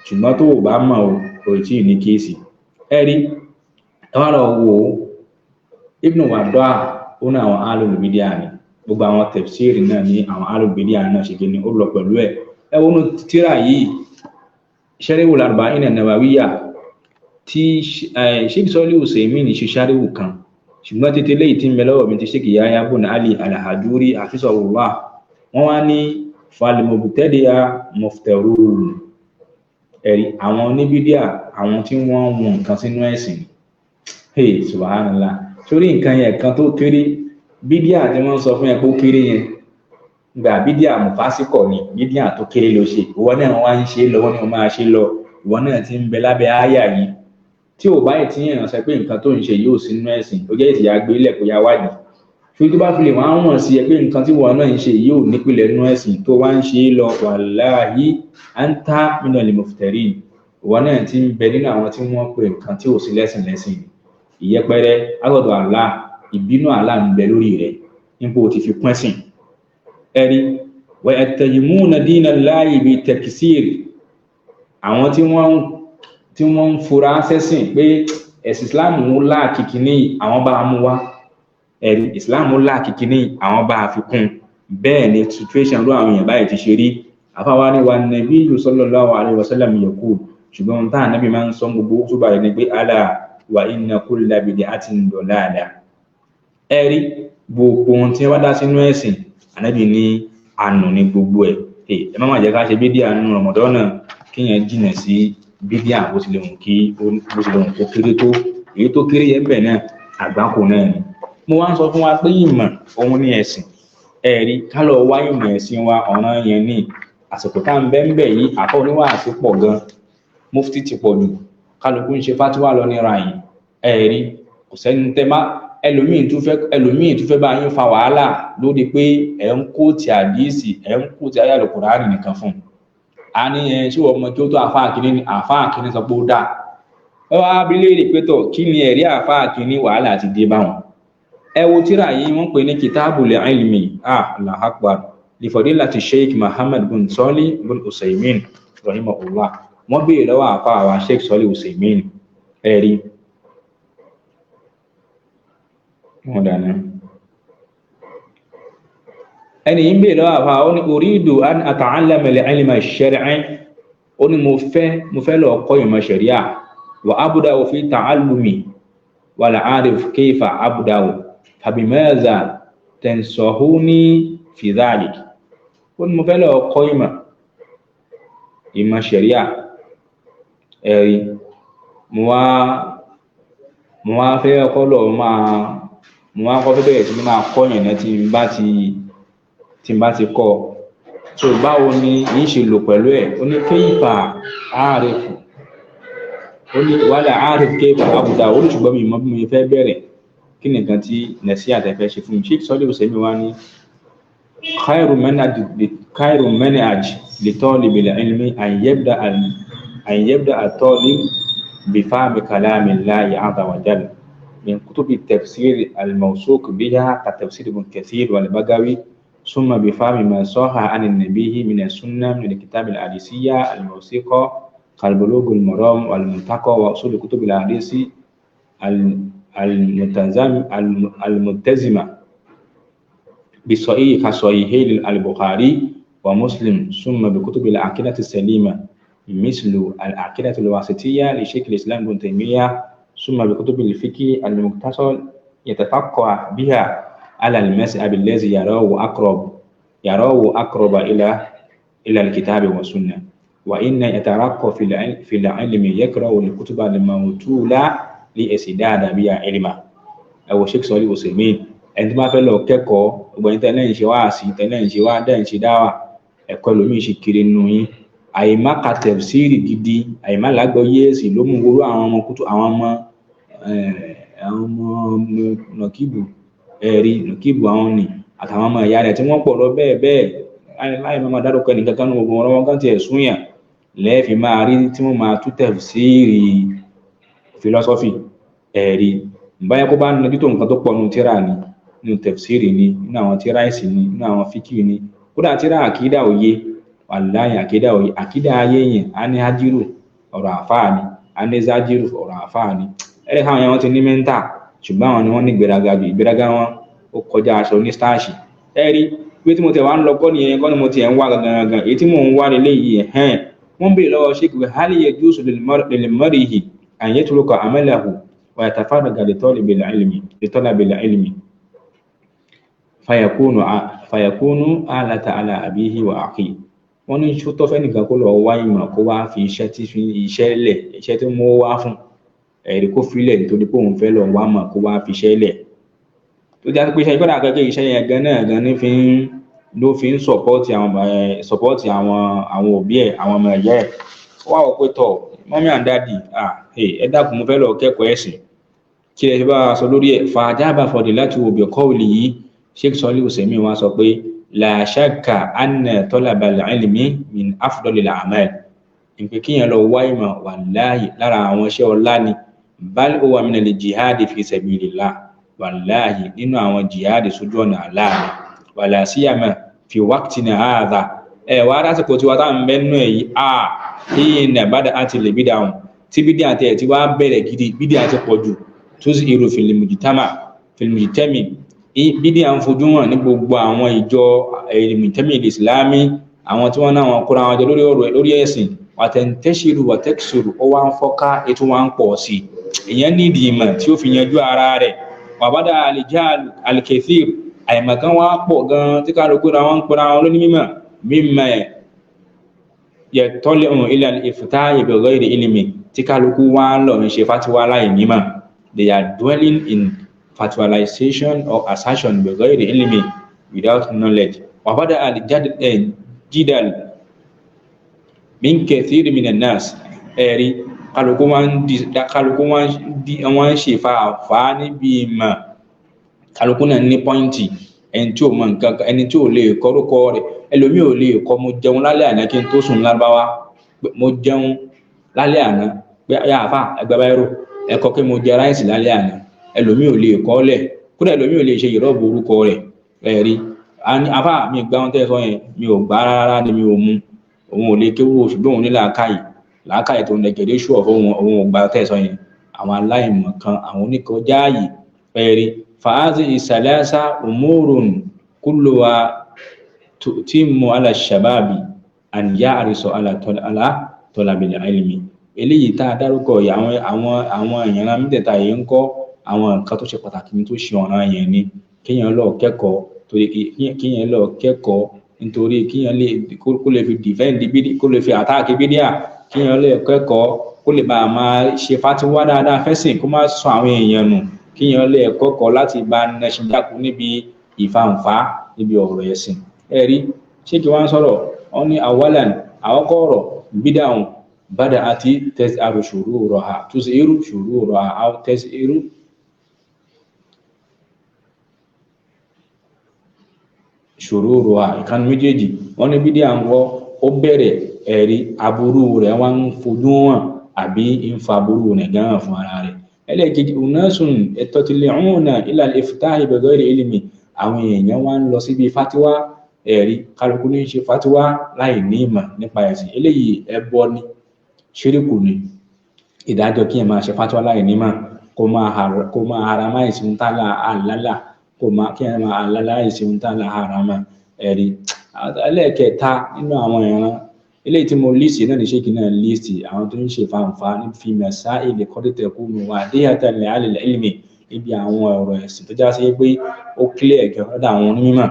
ṣùgbọ́n tó o bá mọ̀ o, kò tí ì ní case. Ẹ̀rí ẹ wá lọ wò ó, Ibn Waddah Ó ní àwọn alùbídíà ni gbogbo àwọn tẹ̀fsíìrì náà ní àwọn alùbídíà náà ṣe kí ni ó lọ pẹ̀lú ẹ̀. Ẹ wọnú tíra yìí, Sharhul Arba'in an-Nawawiyya, tí Sheikh Sọ́lí Usaymin ṣe ṣáríwù kan, ṣùgbọ́n títí léyìí tí ń bẹ lọ́wọ́ mi ti Sheikh Yahya bun Ali al-Hajuri hafizahullah, wọ́n wá ní falimobutẹ́díà muftarun. Ẹ̀rí àwọn oníbídíà, àwọn tí wọ́n ń wọn nǹkan sínú ẹ̀sìn. Hey, subhanallah! Torí nǹkan yẹn kan tó kéré, bídíà tí wọ́n sọ fún yẹn pé ó kéré yẹn, gbà bídíà mùfásíkọ̀ ni, bídíà tó kéré ló ṣe, ìwọ náà wá ń ṣe lọ́wọ́ ni wọ́n máa ṣe lọ, ìwọ náà ti ń bẹ lábẹ́ áyà yìí. Tí ò báyìí tí yẹn sọ pé nǹkan tó ń ṣe yóò sínú ẹ̀sìn, ó jẹ́ ìtìyà gbé ilẹ̀ kó yá wádìí. Fi tó bá fi lè wọ́n á wọ̀n sí ẹ pé nǹkan tí wọ́n náà ń ṣe yóò nípìnlẹ̀ nínú ẹ̀sìn tó wá ń ṣe é lọ, wàláhí anta minal muftarin, ìwọ náà ti ń bẹ nínú àwọn tí wọ́n pe nǹkan tí ò sí lẹ́sìn lẹ́sìn. Ìyẹpẹrẹ látọ̀dọ̀ Allah, ìbínú Allah ń bẹ lórí rẹ̀ nípò tí fi pín ẹ̀sìn. Ẹ̀rí wa yattajimuna dinallahi bi taksir, àwọn tí wọ́n ń fura sẹ́sìn pé ẹ̀sìn Islam ń láàkìkì ní àwọn bá mú wá, ẹ̀rí Islam láàkìkì ní àwọn bá fi kún. Bẹ́ẹ̀ ni situation ló àwọn èèyàn báyìí ti ṣe rí. Àfáwa ni wa nabiyyu sallallahu alaihi wasallam yaqul, ṣùgbọ́n ohun táà nábì máa ń sọ gbogbo tó bá rẹ̀ ni pé ala wa inna kulla bid'atin dalalah. Ẹ̀rí gbogbo ohun tí wọ́n dá sínú ẹ̀sìn, ànábì ní ànù ní gbogbo ẹ̀. Ẹ má má jẹ́ ká ṣe bídíà nínú Ramadan, kéèyàn jìnà sí bídíà bó tilẹ̀ wù kí bó tilẹ̀ wù kó kéré tó. Èyí tó kéré yẹn bẹ̀ náà àgbákò náà ni. Mo wá ń sọ fún wa pé ìmọ̀ òun ni ẹ̀sìn. Ẹ̀rí ká lọ wá ìmọ̀ ẹ̀sìn wa, ọ̀ràn yẹn ní àsìkò tá à ń bẹ́ ń bẹ̀ yìí. Àfọ́ oníwàásí pọ̀ gan, mufti ti pọ̀ jù, kálukú ń ṣe fatiwa lọ níra yìí. Ẹ̀rí kò sẹ́ni tẹ́ má ẹlòmíì tún fẹ́ bá yín fa wàhálà lórí pé ẹ̀ ń kó ti àdíìsì, ẹ̀ ń kó ti ayé Al-Kùránì nìkan fún un. A ní ẹ ṣé wọ́n mọ kí ó tó àfáà kìíní ni àfáà kìíní sọ pé ó dáa. Ẹ wá abilé rè pé tọ̀ kí ni ẹ̀rí àfáà kìíní, wàhálà ti dé báwọn. Ẹ wo tíra yìí, wọ́n pè ní Kitabul Ilmi, Allahu Akbar, li fadilati Sheikh Muhammad bin Salih bin Usaymin rahimahullah. Wọ́n béèrè lọ́wọ́ àfáà wa Sheikh Salih Usaymin. Ẹ̀rí wọ́n dáná. Ẹni yìí ń bèèrè lọ́wọ́ àfáà, ó ní uridu an ata'allama al-ilma ash-shar'i, ó ní mo fẹ́ lọ kọ́ ìmọ̀ ṣẹ̀ríà, wa abda'u fi ta'allumi wa la a'rif kayfa abda'u fabimadha tansahuni fi dhalik. Ó ní mo fẹ́ lọ kọ́ ìmọ̀ ṣẹ̀ríà. Ẹ̀rí mo wá fẹ́ kọ́ lọ máa mo wá kọ́ fẹ́ bẹ̀rẹ̀ sí ní máa kọ́ yẹn náà tí n bá ti kọ́. So báwo ni yìí ṣe lò pẹ̀lú ẹ̀? Ó ní kéyìfà àárẹ̀fù, ó ní wàhálà àárẹ̀fù kéyìfà àbùdá, ó ní ṣùgbọ́n mi mọ̀ bí mo fẹ́ bẹ̀rẹ̀, kí nìkan tí nàṣí àtẹ̀fẹ́ ṣe fún mi. Sheikh Salih Usaymin wá ní khairu manhaj li talibil ilmi an yabda at-talib bi fahmi kalamillahi azza wa jalla من كتب التفسير الموثوق بها كتفسير ابن كثير والبغوي، ثم بفهم ما صح عن النبي من السنة من الكتاب الحديثية الموثقة كالبلوغ المرام والمنتقى وأصول كتب الحديث الملتزمة بصحيح كصحيحي البخاري ومسلم، ثم بكتب العقيدة السليمة مثل العقيدة الواسطية لشيخ الإسلام ابن تيمية، ثم بكتب الفقه المقتصر يتفقه بها على المذهب الذي يراه أقرب إلى الكتاب والسنة. وإن يترقى في العلم يقرأ الكتب الموتولة لإسداد بها علما. أو Sheikh Salih Usaymin, ẹni tó bá fẹ́ lọ kẹ́kọ̀ọ́, gbogbo ẹni tẹ́lẹ̀ ń ṣe wá sí tẹ́lẹ̀ ń ṣe wá dẹ́ ń ṣe dáwà, ẹ̀kọ́ ẹlòmíì ṣe kiri nínú yín. Àìmá ka tẹ̀fsíìrì gidi, àìmá lágbọ́yé ẹ̀sìn ló mú gbogbo àwọn ọmọ kútù, àwọn ọmọ nọ̀kíbù, ẹ̀rí nọ̀kíbù àwọn nì àtàwọn ọmọ ìyá rẹ̀ tí wọ́n pọ̀ lọ bẹ́ẹ̀ bẹ́ẹ̀ láì máa dárúkọ ẹnìkan kan ní gbogbo wọn lọ́wọ́ kan tiẹ̀ súnyà lẹ́ẹ̀fì máa rí tí wọ́n máa tú tẹ̀fsíìrì philosophy. Ẹ̀rí báyẹ̀ kó bá nájú tó nǹkan tó pọ̀ nù tíra ni, nínú tẹ̀fsíìrì ni, nínú àwọn tíra ẹ̀sìn ni, nínú àwọn fíkì ni, kódà tíra àkídà òye, wàláyé àkídà òye, àkídà ayé yẹn á ní ájírò ọ̀rọ̀ àfáà ni, á ní zájírò ọ̀rọ̀ àfáà ni. Ẹ̀rẹ́ káwọn yẹn wọ́n ti ní mẹ́ńtà, ṣùgbọ́n àwọn ni wọ́n ní ìgbéraga jù, ìgbéraga wọn Ó kọjá aṣọ ní stáàṣì. Ẹ rí pé tí mo tẹ̀ wá ń lọ kọ́ nìyẹn, kọ́ ni mo tiẹ̀ ń wá gangan gangan, èyí tí mò ń wá nílé yìí. Ẹ̀hẹ́n, wọ́n béèrè lọ́wọ́ Sheikh pé hal yajuzu lil-mar'i an yatruka amalahu wa yatafarraga li talabil ilmi fayakunu alata ala abihi wa akhihi. Wọ́n ní ṣó tọ́ fẹ́nìkan kó lọ wá ìmọ̀, kó wá fi iṣẹ́ tí fi iṣẹ́ lẹ̀, iṣẹ́ tí mo wá fún ẹ̀rí, kó filẹ̀ nítorí pé òun fẹ́ lọ wá mọ̀, kó wá fi iṣẹ́ lẹ̀, tó já sí pé iṣẹ́ ìgbọ́dọ̀ akẹ́kẹ́ iṣẹ́ yẹn gan náà gan ní fi ń ló fi ń support àwọn support àwọn òbí ẹ̀, àwọn ọmọ ẹ̀yà ẹ̀. Ó wá wò pé, tọ̀, mummy and daddy, ah, ẹ dákun, mo fẹ́ lọ kẹ́kọ̀ọ́ ẹ̀sìn, kí ẹ fi bá wa sọ lórí ẹ̀? Fa'ajaba fadilatuhu bi qawlihi. Sheikh Sọ́lí Usaimin wá sọ pé la shakka anna talabal ilmi min afdalil a'mal, ìpè kíyàn lọ wá ìmọ̀, wàláhì, lára àwọn iṣẹ́ ọlá ni. Bal huwa minal jihadi fi sabilillah, wàláhì, nínú àwọn jihadi sójú ọ̀nà Allah ni. Wala siyama fi waqtina hadha, ẹ wá lásìkò tí wọ́n tá ń bẹ́ nínú ẹ̀ yìí, a hina bada'ati lè bídà hùn, tí bídà àti ẹ̀ tí wá bẹ̀rẹ̀ gidi, bídà ti pọ̀ jù, tuzhiru fil mujtama, fil mujtami, bídà ń fojú hàn ní gbogbo àwọn ìjọ mujtami ìsìlámì, àwọn tí wọ́n náà wọn kóra wọn jọ lórí ọ̀rọ̀, lórí ẹ̀sìn. Watantashiru watakthuru, ó wá ń fọ́ká, ètò wá ń pọ̀ sí i. Ìyẹn nídìí ìmọ̀ tí ó fi yanjú ara rẹ̀. Wàbádà al-jahlu al-kathir, àìmọ̀kan wá pọ̀ gan tí kálukú ra wọn ń pera wọn lóní mímọ̀. Mimma yattali'u ila al-ifta'i bi ghayri ilmi, tí kálukú wá ń lọ ń ṣe fatiwa láì nímọ̀. They are dwelling in fatwalization or assertion bi ghayri ilmi, without knowledge. Wàbádà al-jidal min kathiri minan nas, ẹ̀rí kálukú wọ́n ń ṣe fàáfàá níbi ìmọ̀. Kálukú náà ní point. Ẹni tí ò mọ nǹkan kan, ẹni tí ò lè kọ́rúkọ rẹ̀, ẹlòmíì ò lè kọ́ "mo jẹun lálẹ́ àná kí n tó sùn" lárúbáwá. "Mo jẹun lálẹ́ àná" pé yà àfà ẹgbẹ́ báyìí ẹ kọ́ pé "mo jẹ rice lálẹ́ àná", ẹlòmíì ò lè kọ́ lẹ̀. Kódà ẹlòmíì ò lè ṣe ìrọ́bù orúkọ rẹ̀. Ẹ̀rí àfà mi gbá wọn tẹ́ sọ yẹn, mi ò gbá rárá ni, mi ò mu. Òun ò lè kéwú, ṣùgbọ́n òun ní làákàyè, làákàyè tó ń dẹ̀gẹ̀dẹ̀ ṣù ọ̀fọ̀ òun, òun ò gbá tẹ́ sọ yẹn. Àwọn aláìmọ̀ kan, àwọn oníkọjá ààyè. Ẹ̀rí fàázi ìsàlẹ́sà umurun kulluha tutimmu ala shababi an ya'risu ala talabil ilmi. Eléyìí tá a dárúkọ yìí, àwọn èèyàn mẹ́tẹ̀ẹ̀ta yìí ń kọ́ àwọn nǹkan tó ṣe pàtàkì ní, tó ṣe ọ̀ràn yẹn ni kéèyàn lọ kẹ́kọ̀ọ́, torí kéèyàn lọ kẹ́kọ̀ọ́, nítorí kéèyàn lè kó lè fi defend bídí, kó lè fi attack bídíà, kéèyàn lè kẹ́kọ̀ọ́ kó lè bá a máa ṣe fatiwa dáadáa fẹ́sìn, kó má sọ àwọn èèyàn nù, kéèyàn lè kẹ́kọ̀ọ́ láti bá nẹṣin jáku níbi ìfàǹfà níbi ọ̀rọ̀ ẹ̀sìn. Ẹ̀rí ṣé kí wọ́n sọ̀rọ̀, wọ́n ní awalan, àkọ́kọ́ ọ̀rọ̀, bídà ọ̀hún bada'ati tazharu shururuha, tuzhiru shururuha aw tazhiru shururuha, ìkànnì méjèèjì. Wọ́n ní bídíà ń kọ́ ó bẹ̀rẹ̀, ẹ̀rí aburú rẹ̀ wá ń fojú hàn àbí ń fa aburú rẹ̀ gan fún ara rẹ̀. Ẹlẹ́ẹ̀kejì, unasun yattali'una ila al-iftahi bi ghayri ilmi, àwọn èèyàn wá ń lọ síbi fatiwa. Ẹ̀rí kálukú ní í ṣe fatiwa láì ní ìmọ̀ nípa ẹ̀sìn. Eléyìí ẹbọ ni, ṣíríkù ni. Ìdájọ́ kí ẹ máa ṣe fatiwa láì ní ìmọ̀, kó máa haramize ohun tá àlálà, kó máa kí ẹ máa halalize ohun tá harama. Ẹ̀rí ẹlẹ́ẹ̀kẹta nínú àwọn ìran eléyìí tí mo list náà ní ṣéèkì náà list, àwọn tó ń ṣe fàǹfà ní fi masail qad takunu wadihatan li ahli al-ilmi, níbi àwọn ọ̀rọ̀ ẹ̀sìn tó já sí pé ó clear gan lọ́dọ̀ àwọn onímọ̀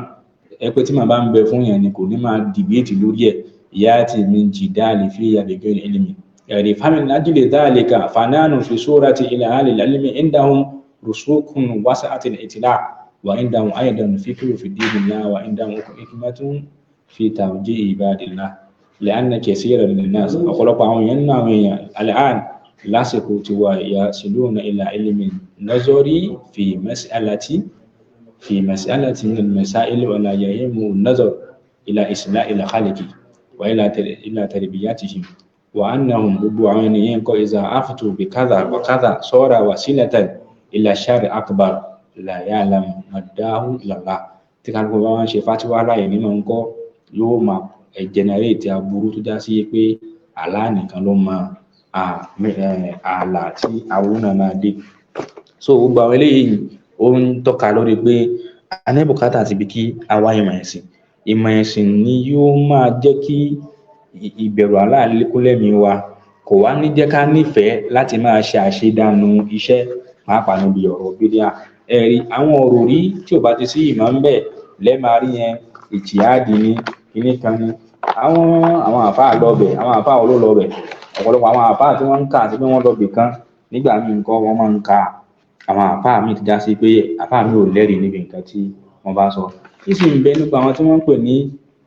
ẹ, pé tí màá bá ń bẹ fún yẹn ni kò ní máa debate lórí ẹ̀. Ya'ti min jidali fiha bi ghayri ilmi. Ẹ̀rí famin ajli dhalika fanahnu fi surati ila ahli al-ilmi indahum rusukun wasa'atil itila' wa indahum aidan fikru fi dinillah wa indahum hikmatun fi tawjihi ibadillah li'anna kathiran minan nas, ọ̀pọ̀lọpọ̀ àwọn èèyàn nínú àwọn èèyàn al'an, lásìkò tiwa, yasiluna ila ilmi nazari fi mas'alati min al-masail wa la yahimu an-nazar ila islahil khalqi wa ila tarbiyatihim wa annahum, gbogbo àwọn ènìyàn kọ́, iza aftu bi kadha wa kadha sara wasilatan ila sharri akbar la ya'lam maddahu illa Allah. Tí kálukú bá wá ń ṣe fatiwa láì ní máa ń kọ́, yóò máa generate aburú tó já sí pé Allah nìkan ló mọ ààlà tí aburú náà máa dé. So gbogbo àwọn eléyìí, ó ń tọ́ka lórí pé A ní bùkátà sí bí kí a wá ìmọ̀ ẹ̀sìn. Ìmọ̀ ẹ̀sìn ni yóò máa jẹ́ kí ìbẹ̀rù Allah lékún lẹ́mìí wa, kò wá ní jẹ́ ká nífẹ̀ẹ́ láti máa ṣe àṣedànù iṣẹ́, pàápàá níbi ọ̀rọ̀ bídíà. Ẹ̀rí àwọn ọ̀rọ̀ rí tí ò bá ti sí ìmọ̀ ń bẹ̀ lẹ́ẹ̀ máa rí yẹn, ìtìhádì ni, kinní kan ni. Àwọn àfáà lọ bẹ̀, àwọn àfáà wo ló lọ bẹ̀? Ọ̀pọ̀lọpọ̀ àwọn àfáà tí wọ́n ń kà àti pé wọ́n lọ bì kan nígbà míì ńkọ́, wọ́n máa ń ka àwọn àfáà míì tó já sí pé àfáà míì ò lẹ́rìí níbi nǹkan tí wọ́n bá sọ. Kí sì ń bẹ nípa àwọn tí wọ́n ń pè ní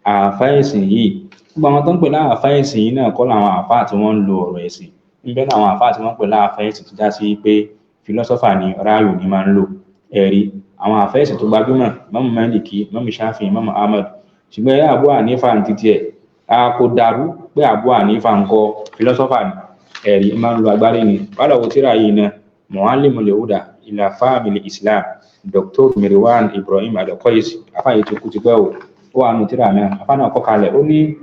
àfáà ẹ̀sìn yìí? Gbogbo àwọn tó ń pè ní àfáà ẹ̀sìn yìí náà kọ́ làwọn àfáà tí wọ́n ń lo ọ̀rọ̀ ẹ̀sìn. Ń bẹ nínú àwọn àfáà tí wọ́n ń pè ní àfáà ẹ̀sìn tó já sí pé philosopher ni, ráàyù ni máa ń lò. Ẹ̀rí àwọn àfáà ẹ̀sìn tó gbajúmọ̀, Imam Maliki, Imam Shafi'i, Imam Ahmad. Ṣùgbọ́n ẹ̀rí Abu Hanifa ní títí ẹ̀, a kò dàrú pé Abu Hanifa ń kọ́ philosopher ni. Ẹ̀rí máa ń lo agbárí ni. Wàá lọ wo tírà yìí náà, Muallimul Huda ila Fahmil Islam, Dr. Mirwan Ibrahim Al-Qaisi. Àfáà yìí ti kú tipẹ́ o, ó wà nù tírà náà. Àfáà náà kọ kalẹ̀, ó ní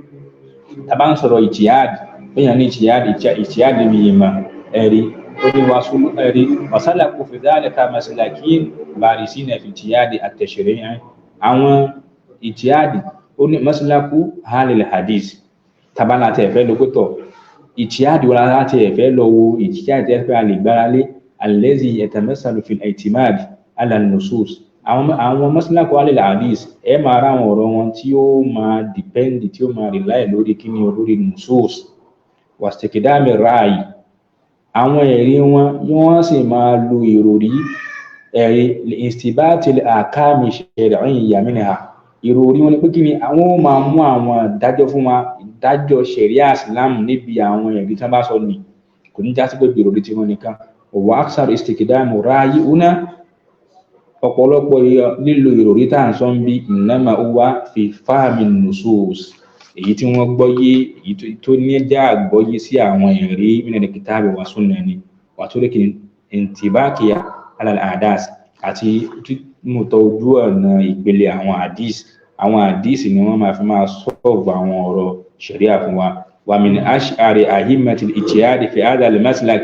tá bá ń sọ̀rọ̀ ijtihad, péyàn ní ijtihad, ijtihad níbi ìmọ̀. Ẹ̀rí ó ní wasulu, ẹ̀rí wasalaku fi dhalika maslakin barisina fi ijtihad at-tashri'i. Àwọn ijtihad, ó ní maslaku ahlil hadith. Tabala tí ẹ fẹ́ lọ pẹ́tọ̀ ijtihad wọn láti ẹ fẹ́ lọ wo ijtihad tí ẹ fẹ́ lè gbára lé, allazi yatamassalu fil i'timad ala an-nusus. Àwọn maslaku ahlil hadith, ẹ máa ra àwọn ọ̀rọ̀ wọn tí ó máa depend, tí ó máa rely lórí kíni o? Lórí nusus wastikdami ra'yi. Àwọn ẹ̀rí wọn, wọ́n sì máa lo ìròrí, ẹ̀rí istibati al-ahkami shar'iyya minha. Ìròrí wọn ni pé kíni? Àwọn ó máa mú àwọn ìdájọ́ fún wa, ìdájọ́ ṣẹ̀ríà Islam níbi àwọn ẹ̀rí tí wọ́n bá sọ nì, kò ní já sí pé ìròrí tiwọn nìkan. Wa aksar istikdamu ra'yi huna, ọ̀pọ̀lọpọ̀ lílo ìròrí tá à ń sọ ń bí, innama huwa fi fahmi nusus, èyí tí wọ́n gbọ́ yé, èyí tó ní jẹ́ àgbọ́yé sí àwọn ẹ̀rí min al-kitabi wa sunnah ni, wa turuki intibaqiya ala al-ahdath, àti mọ̀tọ́ ojú ọ̀nà ìpele àwọn hadith. Àwọn hadith ni wọ́n máa fi máa solve àwọn ọ̀rọ̀ ṣẹ̀ríà fún wa. Wa min ash'ari a'immatil ijtihad fi hadha al-maslak,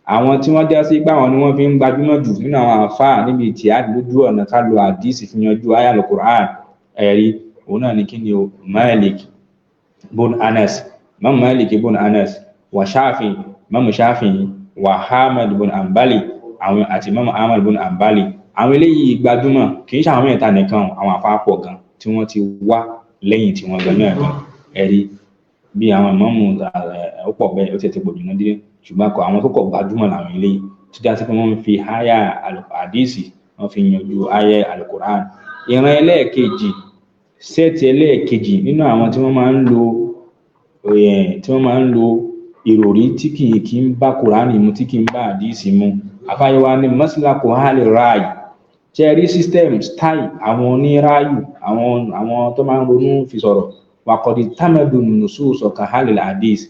àwọn tí wọ́n já sí pé àwọn ni wọ́n fi ń gbajúmọ̀ jù nínú àwọn àfáà níbi ijtihad lójú ọ̀nà ká lo hadith fi yanjú aya al-Qur'an, ẹ̀rí òun náà ni kíni o? Malik bun Anas, Imam Malik bun Anas, wa Shafi, Imam Shafi'i, wa Ahmad bun Hanbali, àwọn àti Imam Ahmad bun Hanbali. Àwọn eléyìí gbajúmọ̀. Kì í ṣe àwọn mẹ́ta nìkan, àwọn àfáà pọ̀ gan tí wọ́n ti wá lẹ́yìn tí wọ́n gan náà gan. Ẹ̀rí bí àwọn ìmáàmù ó pọ̀ bẹ́ẹ̀, ó ti pọ̀ jù náà díẹ̀, ṣùgbọ́n kọ àwọn tó kọ̀ gbajúmọ̀ làwọn eléyìí tó já sí pé wọ́n ń fi háyà àdíìsì, wọ́n fi yanjú háyà alukur'an. Ìran ẹlẹ́ẹ̀kejì, set ẹlẹ́ẹ̀kejì nínú àwọn tí wọ́n máa ń lo, tí wọ́n máa ń lo ìròrí tí kì í kí ń bá Kùránì mu, tí kì í bá àdíìsì mu, àfáyẹwà ní maslaku ahli ráàyì. Ṣe rí system, style àwọn oníráàyù, àwọn tó máa ń ronú fi sọ̀rọ̀, wàkọ̀dì támẹ́dù nusus ka ahlil hadith.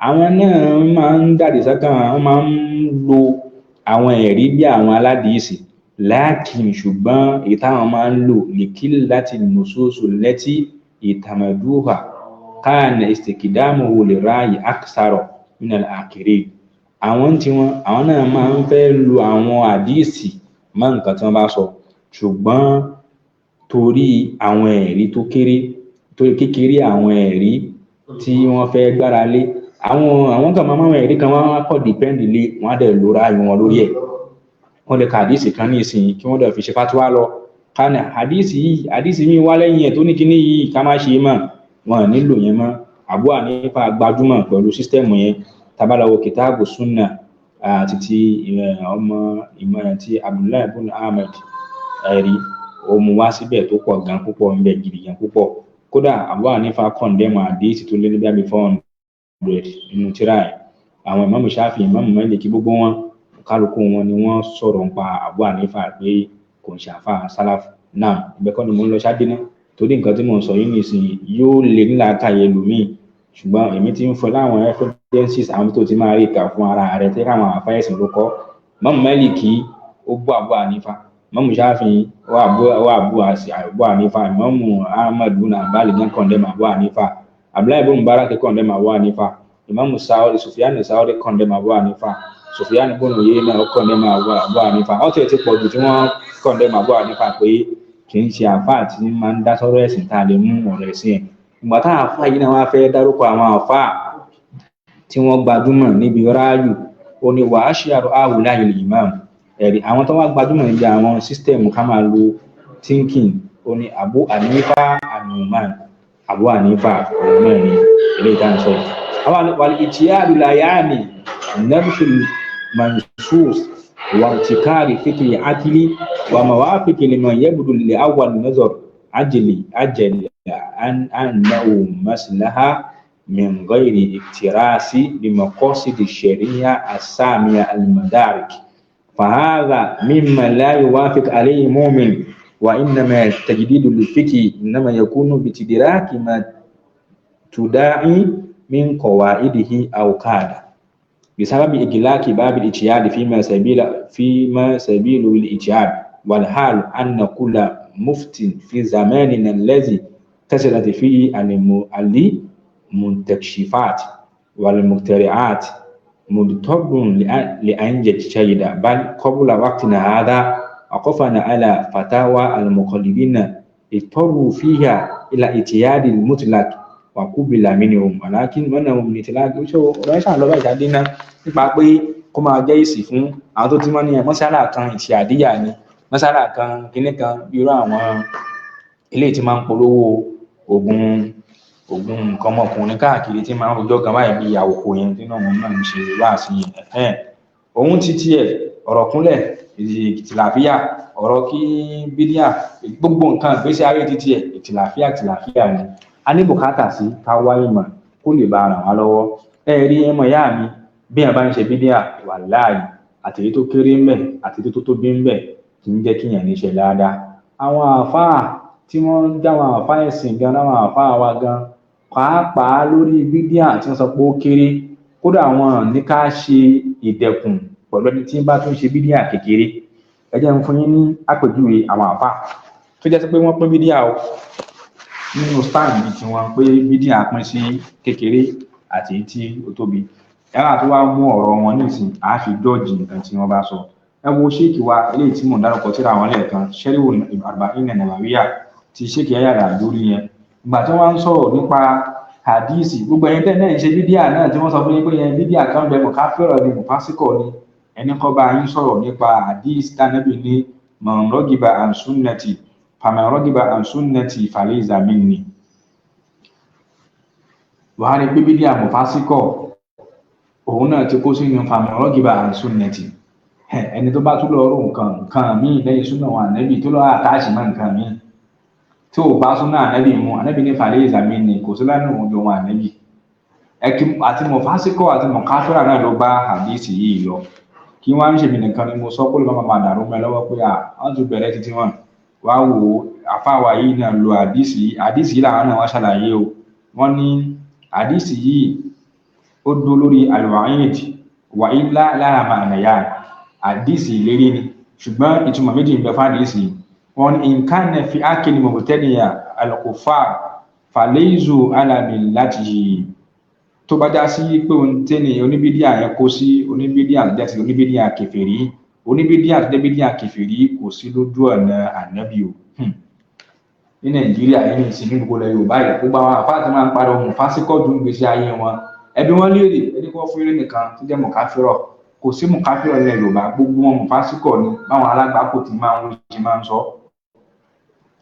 Àwọn náà máa ń jáde sọ́kàn, wọ́n máa ń lo àwọn ẹ̀rí bí àwọn aládìísì, láàkìn ṣùgbọ́n èyí táwọn máa ń lò likillati nusus allati ìtàmẹ̀dúhà kana istiqdamuhu lira'yi akthara min al-akhirin. Àwọn tí wọn, àwọn náà máa ń fẹ́ lo àwọn àdíìsì mọ́ nǹkan tí wọ́n bá sọ, ṣùgbọ́n torí àwọn ẹ̀rí tó kéré, torí kékeré àwọn ẹ̀rí tí wọ́n fẹ́ gbára lé, àwọn kan máa ń àwọn ẹ̀rí kan wọ́n á kọ́ depend lé, wọ́n á dẹ̀ lo ráàyè wọn lórí ẹ̀. Wọ́n lè ka àdíìsì kan ní ìsìn kí wọ́n dẹ̀ fi ṣe fatuwa lọ kánà àdíìsì yìí, àdíìsì míì wá lẹ́yìn ẹ̀ tó ní kíní yìí ká má ṣe é mọ́, wọn ò nílò yẹn mọ́. Abu Hanifa gbajúmọ̀ pẹ̀lú system yẹn. Tabalawo kitabu sunna àti ti ọmọ ìmọ̀ ti Abdullahi ibn Ahmed, ẹ̀rí ó mú wá síbẹ̀ tó pọ̀ gan púpọ̀ ń bẹ gidi gan púpọ̀. Kódà Abu Hanifa condemn àdíìsì tó lé ní bíi 400 nínú tírà ẹ̀. Àwọn Ìmáàmù Shafi, Ìmáàmù Málíkì, gbogbo wọn, kálukú wọn ni wọ́n sọ̀rọ̀ nípa Abu Hanifa pé kò ń ṣe àfáà sálàfù náà. Ibẹ̀ kọ́ ni mò ń lọ ṣáájú náà, torí nǹkan tí mò ń sọ yìí nísìnyí yóò lè nílàákàyè ẹlòmíì, ṣùgbọ́n èmi ti ń fọ láwọn evidences, àwọn tó ti máa rí kà fún ara rẹ̀ tí káwọn àfáà ẹ̀sìn ló kọ́. Ìmáàmù Málíkì ó bú Abu Hanifa, Ìmáàmù Shafi ó bú Abu Hanifa, Ìmáàmù Ahmad ibn Hanbal gan condemn Abu Hanifa, Abdullahi ibn Mubarak condemn Abu Hanifa, Ìmáàmù Sauri, Sufyan Sauri condemn Abu Hanifa, Sufyan ibn Uyayna ó condemn Abu Hanifa. Wọ́n ti pọ̀ jù tí wọ́n condemn Abu Hanifa pé kì Kì í ṣe àáfàá tí máa ń dá sọ́rọ̀ ẹ̀sìn tá a lè mú ọ̀rọ̀ ẹ̀sìn ẹ̀. Ìgbà táwọn àáfàá yìí náà wá fẹ́ dárúkọ àwọn àáfàá tí wọ́n gbajúmọ̀ níbi ráàyù, ó ní wàá ṣe àrò àwùláyé imam. Ẹ̀rí àwọn tó wá gbajúmọ̀ níbi àwọn system ká máa lo thinking, ó ní Abu Hanifa an-Nu'man. Abu Hanifa òun náà ni eléyìí tá à ń sọ yìí. Àwọn wal-ijtihadu la ya'ni nabshul mansus wa ibtikari fikri akili wa mawafiki liman yabdu li awwal nazar ajli ajali an annahu maslaha min ghayri iktirasi bi maqasid ash-sharia as-samiya al-madarik, فهذا مما لا يوافق عليه مؤمن، وإنما تجديد الفقه إنما يكون بتدراك ما تداعي من قواعده أو كاد بسبب إغلاق باب الاجتهاد فيما سبيل الاجتهاد. والحال أن كل مفت في زماننا الذي كثرت فيه المنتكشفات والمخترعات مضطر لأن يجتهد، بل قبل وقتنا هذا وقفنا على فتاوى المقلدين اضطروا فيها إلى اجتهاد المطلق وقبل منهم ولكن منهم من إطلاق. Ọ̀rọ̀ ẹ̀ ṣáà lọ báyìí ṣáà náà nípa pé kó máa jẹ́ èsì fún àwọn tó ti mọ́ ní ẹ̀ mọ́sálà kan ìṣe ni mọ́sálà kan kinní kan, bí irú àwọn eléyìí tí máa ń polówó oògùn nǹkan ọmọkùnrin káàkiri, tí máa ń rojọ́ gan báyìí bí àwòkọ yẹn tí náà wọn náà ń ṣe wáàsí yẹn. Òun ti tiẹ̀ ọ̀rọ̀ kúnlẹ̀ ìtìláfíà, ọ̀rọ̀ kí bídíà, gbogbo nǹkan ìgbésí ayé ti tiẹ̀ ìtìláfíà ìtìláfíà ni. A ní bùkátà sí ká wá ìmọ̀ kó lè bá ràn wá lọ́wọ́. Ẹ rí ẹmọ ìyá mi, bí ẹ bá ń ṣe bídíà, wàláhì, àtèyí tó kéré ń bẹ àtèyí tó tóbi ń bẹ, kì í jẹ́ kíyàn níṣẹ́ dáadáa. Àwọn àáfàá tí wọ́n ń já àwọn àáfàá ẹ̀sìn gan, láwọn àáfàá wa gan pàápàá, lórí bídíà tí wọ́n sọ pé ó kéré, kódà wọn ní ká ṣe ìdẹ̀kùn pẹ̀lú ẹni tí ń bá tún ṣe bídíà kékeré. Ẹ jẹ́ n fún yín ní àpèjúwe àwọn àáfàá tó jẹ́ sí pé wọ́n pín bídíà o nínú stand tiwọn, pé bídíà pín sí kékeré àti èyí tí ó tóbi. Ẹ wá tó wá mú ọ̀rọ̀ wọn nísìn, àá fi judge nǹkan tí wọ́n bá sọ. Ẹ wo sheikh wa eléyìí tí mò ń dárúkọ tíra wọn lẹ́ẹ̀kan, Sharhu Arba'ina Nawawiyya ti Sheikh Yahya Al-Hajuri yẹn. Ìgbà tí wọ́n ń sọ̀rọ̀ nípa hadisi, gbogbo ẹ̀yin tẹ́ náà ń ṣe bídíà náà tí wọ́n sọ fún yín pé yẹn bídíà kan bẹ, mùkáfírọ̀ ni, mùfásíkọ̀ ni, ẹni kọ́ bá yín sọ̀rọ̀ nípa hadisi tánàbì ní man ragiba an sunnati faman ragiba an sunnati falaysa minni. Wàá rí pé bídíà mùfásíkọ̀ òun náà ti kó sínú faman ragiba an sunnati. Ẹni tó bá tún lọ rò nǹkan míì lẹ́yìn súnà wọn ànábì, tó lọ àtàṣì mọ́ nǹkan míì tí ò bá súnà ànábì mu, ànábì ní falaysa minni, kò sí lánàá òun jọ wọn ànábì. Àti mọ̀fásíkọ̀ àti mọ̀káfírà náà ló bá hadisi yìí lọ. Kí wọ́n á ń ṣèmi nìkan ni mo sọ kó lè má máa dàrú mọ́ ẹ lọ́wọ́ pé à wọ́n ti bẹ̀rẹ̀ títí wọn. Wá wò ó, àfáàwá yìí náà lo hadisi yìí. Hadisi yìí làwọn náà wá ṣàlàyé o. Wọ́n ní hadisi yìí ó dúró lórí al-wa'id wa illa laha ma'nayan. Hadisi ìlérí ni, ṣùgbọ́n ìtumọ̀ méjì ń bẹ fún hadisi yìí. Wọ́n ní in kana fi akili mubtadi'a al-kuffar falaysu ala millatihi. Tó bá já sí pé ohun tẹ́ni oníbídíà yẹn kó sí, oníbídíà tó jẹ́ ti oníbídíà kèfèrí, oníbídíà tó jẹ́ bídíà kèfèrí, kò sí lójú ọ̀nà ànábì o. Ní Nàìjíríà yìí ní ìsìn, ní gbogbo ilẹ̀ Yorùbá yìí, gbogbo àwọn àfáà tí máa ń pariwo mùfásíkọ̀ dùn gbèsè ayé wọn, ẹbí wọn léèrè ẹni kí wọ́n fún yín nìkan tó jẹ́ mùkáfírọ̀. Kò sí mùkáfírọ̀ nílẹ̀ Yorùbá, gbogbo wọn mùfásíkọ̀ ni, báwọn alágbàákò ti máa ń wí ti máa ń sọ.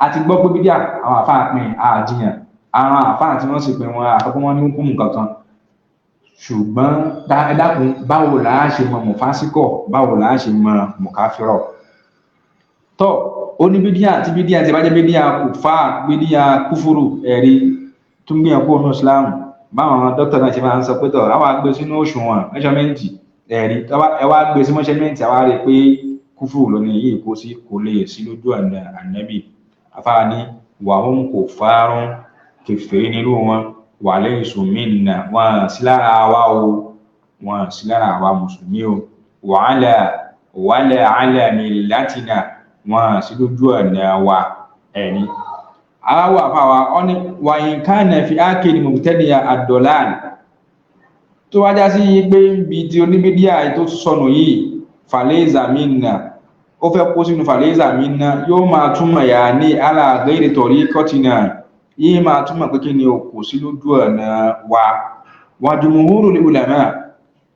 A ti gbọ́ pé bídíà àwọn àfáà pín àjiyàn, àwọn àfáà tí wọ́n sì pín wọn àkọ́kọ́ wọn ní hukumu kankan. Ṣùgbọ́n ẹ dákun, báwo là á ṣe mọ mùfásíkọ̀? Báwo là á ṣe mọ mùkáfírọ̀? Tọ́ oníbídíà tí bídíà tí bá jẹ́ bídíà kùfà, bídíà kúfúrú, ẹ̀rí tó ń gbìyànjú kó nù Islam, báwọn dókítà náà ṣe máa ń sọ pé tọ̀ àwọn àgbẹ̀ sínú òṣùwọ̀n measurement, ẹ̀rí ẹ wá gbé sí measurement, àwa rí i pé kúfúrú ló ní yìí kó sí, kò lè sí lójú ọ̀nà ànábì. Afáà ní wàhùn kò fárún, kèfèrí nírú wọn, wa laysu minna, wọn sí lára wa o, wọn sí lára àwa mùsùlùmí o, wàhálà wala ala millatina, wọn sí lójú ọ̀nà wa. Ẹ̀rí aláwọ̀ àfàwà ọ ní wa in kana fi ákèlì mubtadi'a ad-dalal. Tó wá já sí pé ibi tí oníbídíà tó sọnù yìí, falaysa minna, Ó fẹ́ kó sínú fàlẹ́sà mi ná, yóò máa túmọ̀ yà ní aláàgbére torí kọ́tìnà yìí, máa túmọ̀ pé kí ni o, kò sí lójú ọ̀nà wa. Wa jumhurul ulama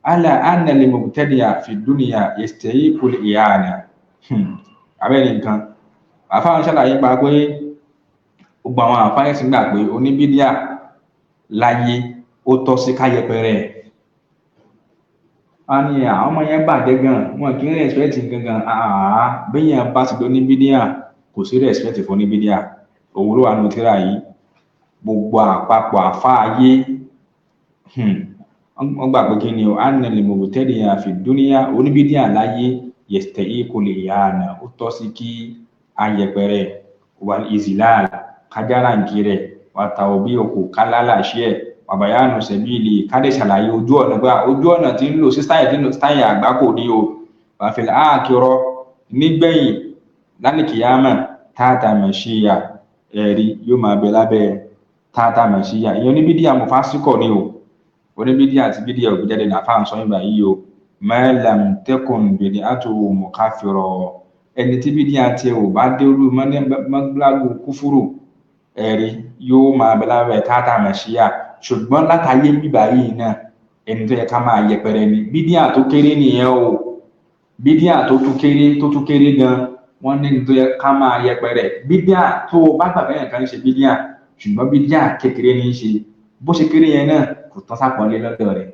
ala anna lil mubtadi'a fi dunya yastahiqu al-i'ana. Abẹ́rẹ́ nǹkan àfáà ń ṣàlàyé pa pé gbogbo àwọn àfáà ẹ̀sìn gbà pé oníbídíà láyé ó tọ́ sí ká yẹpẹrẹ ẹ̀. A ní àwọn ọmọ yẹn bàjẹ́ gan, wọn kì í rẹ̀spẹ̀tì gangan. Àá bẹ́yẹn bá ti di oníbídíà, kò sí rẹ̀spẹ̀tì fún oníbídíà. Òun ló wà nínú tírà yìí. Gbogbo àpapọ̀ àfáà ayé wọ́n gbà pé kí ni o, anna lil mubtadi'a fi dunya, oníbídíà láyé yastahiqu al-i'ana, ó tọ́ sí kí a yẹpẹrẹ, wal izlal, kájára nkiri ẹ̀, wà tàwọ̀bí òkú kálálà ṣe ẹ̀, wàbàyánu sẹ̀bíìlì, kádé ṣàlàyé ojú ọ̀nà gbà, ojú ọ̀nà tí ń lò sí stáyà tí ń lò, stáyà àgbákò ní o. Wàfẹ̀lẹ̀ àkìrọ̀, nígbẹ̀yìn lálìkìyàmà, táàtà mẹ̀ṣíyà, ẹ̀rí yóò máa bẹ lábẹ́ táàtà mẹ̀ṣíyà. Ìyẹn oníbídíà mufásikọ̀ ni o, oníbídíà àti bídíà òbíjáde nàfà ń sọ nígbà yìí o. Mẹ́lẹ̀m tẹ́kùn bìdí àtòwò mùkáfìrọ̀, ẹni tí bídíà tiẹ̀ ò bá dérú mọ́gbàgbọ́ kúfúrù, ẹ̀rí yóò máa bẹ lábẹ́ táàtà mẹ̀ṣíyà. Ṣùgbọ́n látàyé bíbá yìí náà, ẹni tó yẹ ká máa yẹpẹrẹ ni bídíà tó kéré nìyẹn o. Bídíà tó tún kéré, tó tún kéré gan, wọ́n ní ẹni tó yẹ ká máa yẹpẹrẹ bídíà tó o bá gbàgbé yẹn kan ṣe bídíà, ṣùgbọ́n bídíà kékeré ní í ṣe. Bó ṣe kéré yẹn náà, kò tán sápọ́nlé lọ́dọ̀ rẹ̀.